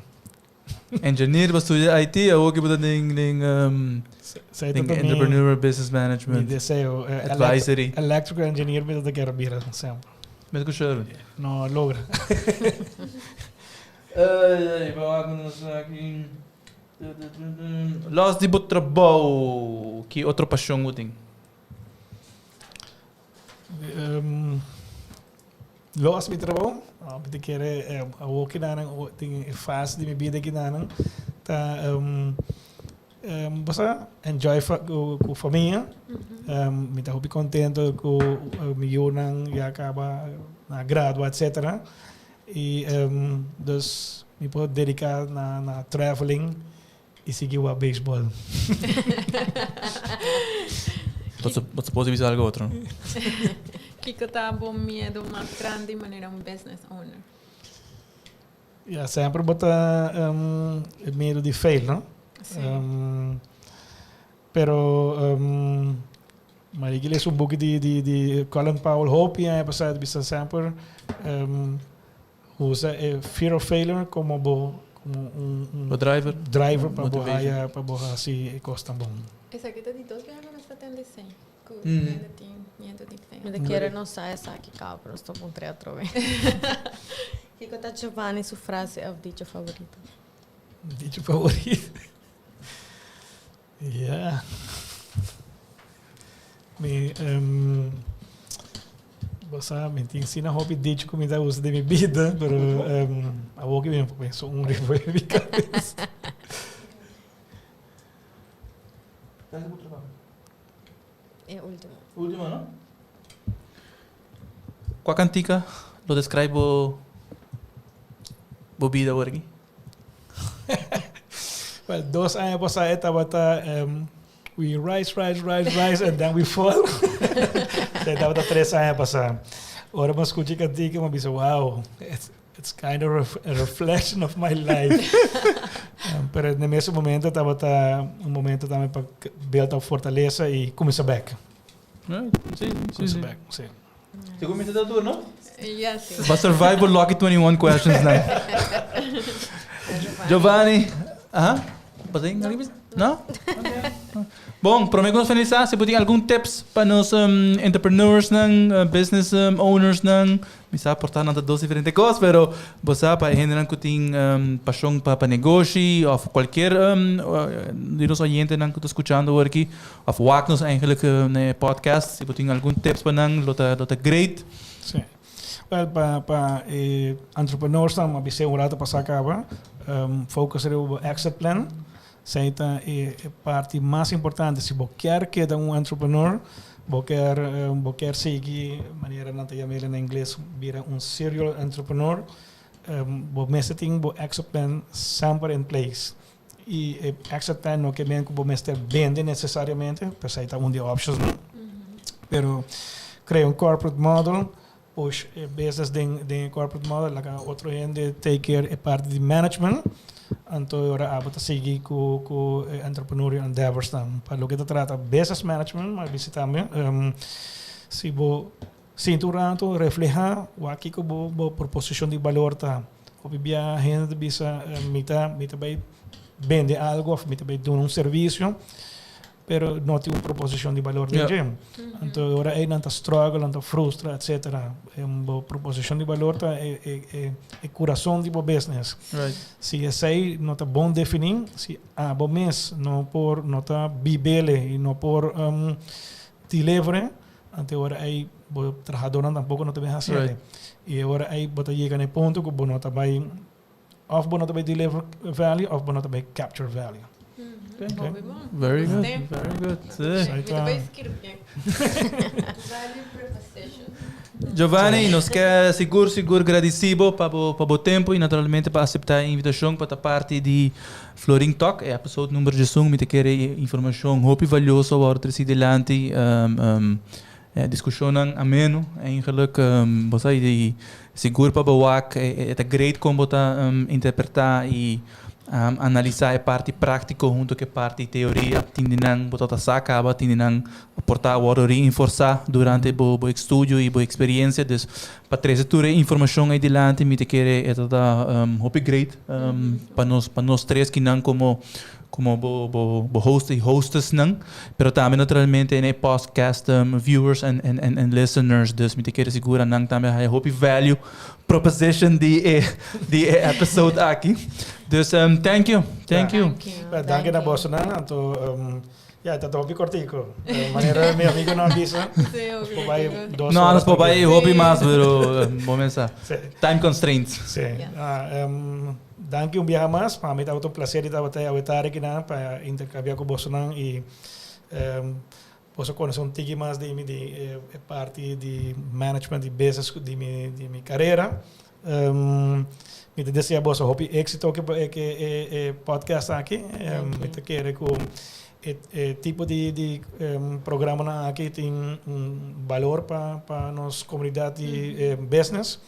A: Engineer, bo studia IT, awo ki bo ta den den
B: Esei ta
A: den
B: mi
A: entrepreneur business
B: mi
A: management.
B: deseo.
A: Advisory.
B: Electrical engineer mi tata kier a bira semper.
A: Mes ku Sherwin.
B: No a logra.
A: Ey, bo wak nos aki. Los di bo trabou, ki otro pasion bo tin?
B: Los mi trabou, mi ta kere awor kinanan tin e fase di mi bida kinanan ta bo sa enjoy ku famia, mi ta hopi kontento ku mi yunan ya kaba na gradua etcetera. Y dus mi por dedica na na traveling y sigui wak baseball.
A: Bo bo suppose bisa algo otro.
D: Kiko ta bo miedo mas grandi manera un business owner?
B: Ya, semper bo ta e miedo di fail, no?
D: Sí.
B: Pero ma e lesa un buki di di di Colin Powell hopi aña pasá ta bisa semper usa e fear of failure komo bo komo un un
A: Bo driver.
B: driver pa bo
A: Motivation.
B: haya pa bo hasi e kosnan bon.
D: Esaki ta di dos biaha ku nos ta tende esei, ku hende tin miedu di fail.
C: Mi ta kere nos sa esaki kaba pero nos ta puntra atrobe. Kiko ta Giovanni su frase of dicho favorito?
B: Dicho favorito. Ja. Mi, um, bo sa, mi tin asina hopi dicho ku mi ta usa den mi bida, pero um, awor ki mi no por pensa un riba mi kabes.
C: E ultimo.
A: Ultimo, no? Kua kantika lo describe bo bo bida awor aki?
B: Well, dos aña pasá e tabata um, we rise, rise, rise, rise and then we fall. E tabata tres aña pasá. Ora mi a skucha e kantika mi a bisa, wow, it's, it's kind of ref- a reflection of my life. Um, pero na mesun momento tabata un momento tambe pa build up fortalesa i kuminsá bek.
A: Sí, sí,
B: Kuminsá
A: sí.
B: bek, sí.
A: Te kuminsá ta tur, no?
D: Yes.
A: Ba survive bo lucky 21 questions nan. Giovanni, aha, ba tin algo bisa? No? Bon, prome ku nos finalisá, si bo tin algun tips pa nos entrepreneursnan, business ownersnan, mi sa por ta nan ta dos diferente kos, pero bo sa pa e hendenan ku tin pashon pa pa negoshi òf kualkier di nos oyentenan ku ta skuchando awor aki òf wak nos eigenlijk na e podcast, si bo tin algun tips pa nan lo ta lo ta great.
B: Sí. Wel, pa pa e entrepreneursnan, mi a bis'é un rato pasá kaba, focus riba bo exit plan. Esei ta e parti mas importante. Si bo kier keda un entrepreneur, bo kier bo kier sigui manera nan ta yam'el na ingles bira un serial entrepreneur, bo mester tin bo exit plan semper in place. I e exit plan no ke men ku bo mester bende nesesariamente, p'esei ta un di e optionsnan. Pero krea un corporate model, Push e business den den e corporate model, laga otro hende take care e parti di management, anto e ora abo ta sigui ku ku e entrepreneurial endeavors nan. Pa loke ta trata business management, mi a bisa tambe, si bo sinta un rato refleha wak kiko bo bo proposicion di balor ta. Hopi bia hende ta bisa mi ta mi ta bay bende algo of mi ta bay duna un servicio, Pero no tin un proposicion di balor den dje. Anto e ora ei nan ta struggle, nan ta frustra, etcetera. Bo proposicion di balor ta e e e curason di bo business. Si esei no ta bon defini, si abo mes no por no ta bibele y no por deliver, anto e ora ei bo trahadornan tampoco no ta bin haciele. Y e ora ei bo ta yega na e punto cu bo no ta bay Of bo no ta bay deliver value of bo no ta bay capture value.
D: Okay.
A: Very good, very good. Sí.
D: Mi ta bay skirbi. Value proposition.
A: Giovanni, nos ke sigur sigur gradisi bo pa bo pa bo tempo y naturalmente pa acepta e invitacion pa ta parti di Florin Talk, e episode number 11. Mi ta kere e informacion hopi valioso a wòrdu tresi dilanti. E diskushonnan ameno eigenlijk. Bo sa di sigur pa bo wak e ta great kon bo ta interpretá i analisá e parti práktiko huntu ku e parti teoria. Tin di nan bo ta sa kaba, tin di nan por ta wòrdu reinforsá durante bo bo estudio i bo eksperiensia. Dus pa trese tur e informashon ei dilanti mi ta kere e ta ta hopi great pa nos pa nos tres kinan komo Como bo bo bo host y hostessnan, pero tambe naturalmente en e podcast viewers en en en en listeners, dus mi ta kere sigura nan tambe haya hopi value proposition di e di e episode aki. Dus thank you, thank you.
B: Well, danki na bosonan, anto ya ta hopi kortico. Manera mi amigonan a bisa, nos por bai dos
A: No,
B: horas
A: nos por bai
B: también.
A: hopi mas, pero bo mesa. Time constraints.
B: Sí. Ah, Danki un biaha mas. Pa mi tabata un placer di tabata awe tarde akinan pa intercambia cu bosonan y boso conoce un tiki mas di mi di e parti di management di business di mi di mi carera. Mi ta desea boso hopi exito cu e podcast aki. Mi ta kere cu e tipo di di programanan aki tin un balor pa pa nos comunidad di business.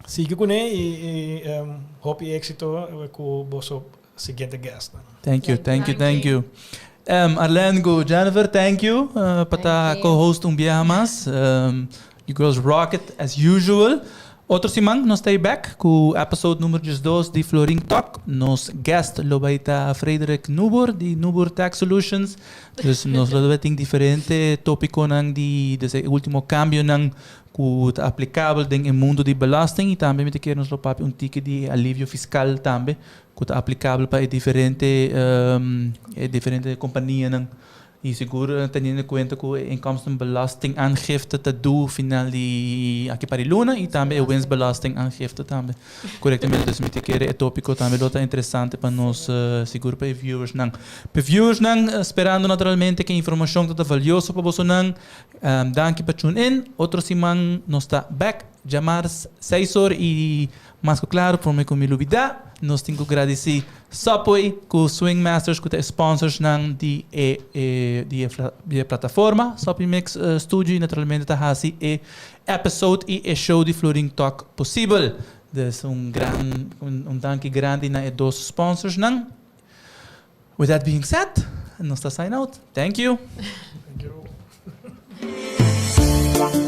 B: Sigui kuné i hopi éksito ku boso siguiente guestnan.
A: Thank you, thank you, thank you. Arlene ku Jennifer, thank you pa ta co-host un biaha mas. You girls rock it as usual. Otro siman nos ta ei back ku episode numero 12 di Florin Talk. Nos guest lo bai ta Frederik Nubor di Nubor Tax Solutions. Dus nos lo bai tin diferente topiconan di desde e ultimo cambionan ku ta aplikabel den e mundu di belasting i tambe mi ta kere nos lo papia un tiki di e alivio fiskal tambe ku ta aplikabel pa e diferente e diferente kompanianan i sigur teniendo kuenta ku e inkomstenbelastingaangifte ta due final di aki par di luna i tambe e winstbelastingaangifte tambe korektamente dus mi ta kere e topiko tambe lo ta interesante pa nos sigur pa e viewersnan. Pa e viewersnan sperando naturalmente ku e informashon ta ta valioso pa bosonan. Danki pa tune in. Otro siman nos ta back djamars seis or y mas cu claro prome cu mi lubida nos tin cu gradici Subway cu Swing Masters cu ta e sponsorsnan di e di e di e plataforma Soppy Mix Studio y naturalmente ta haci e episode y e show di Florin Talk posibel. Dus un gran un danki grandi na e dos sponsorsnan. With that being said, nos ta sign out. Thank you.
B: Thank you.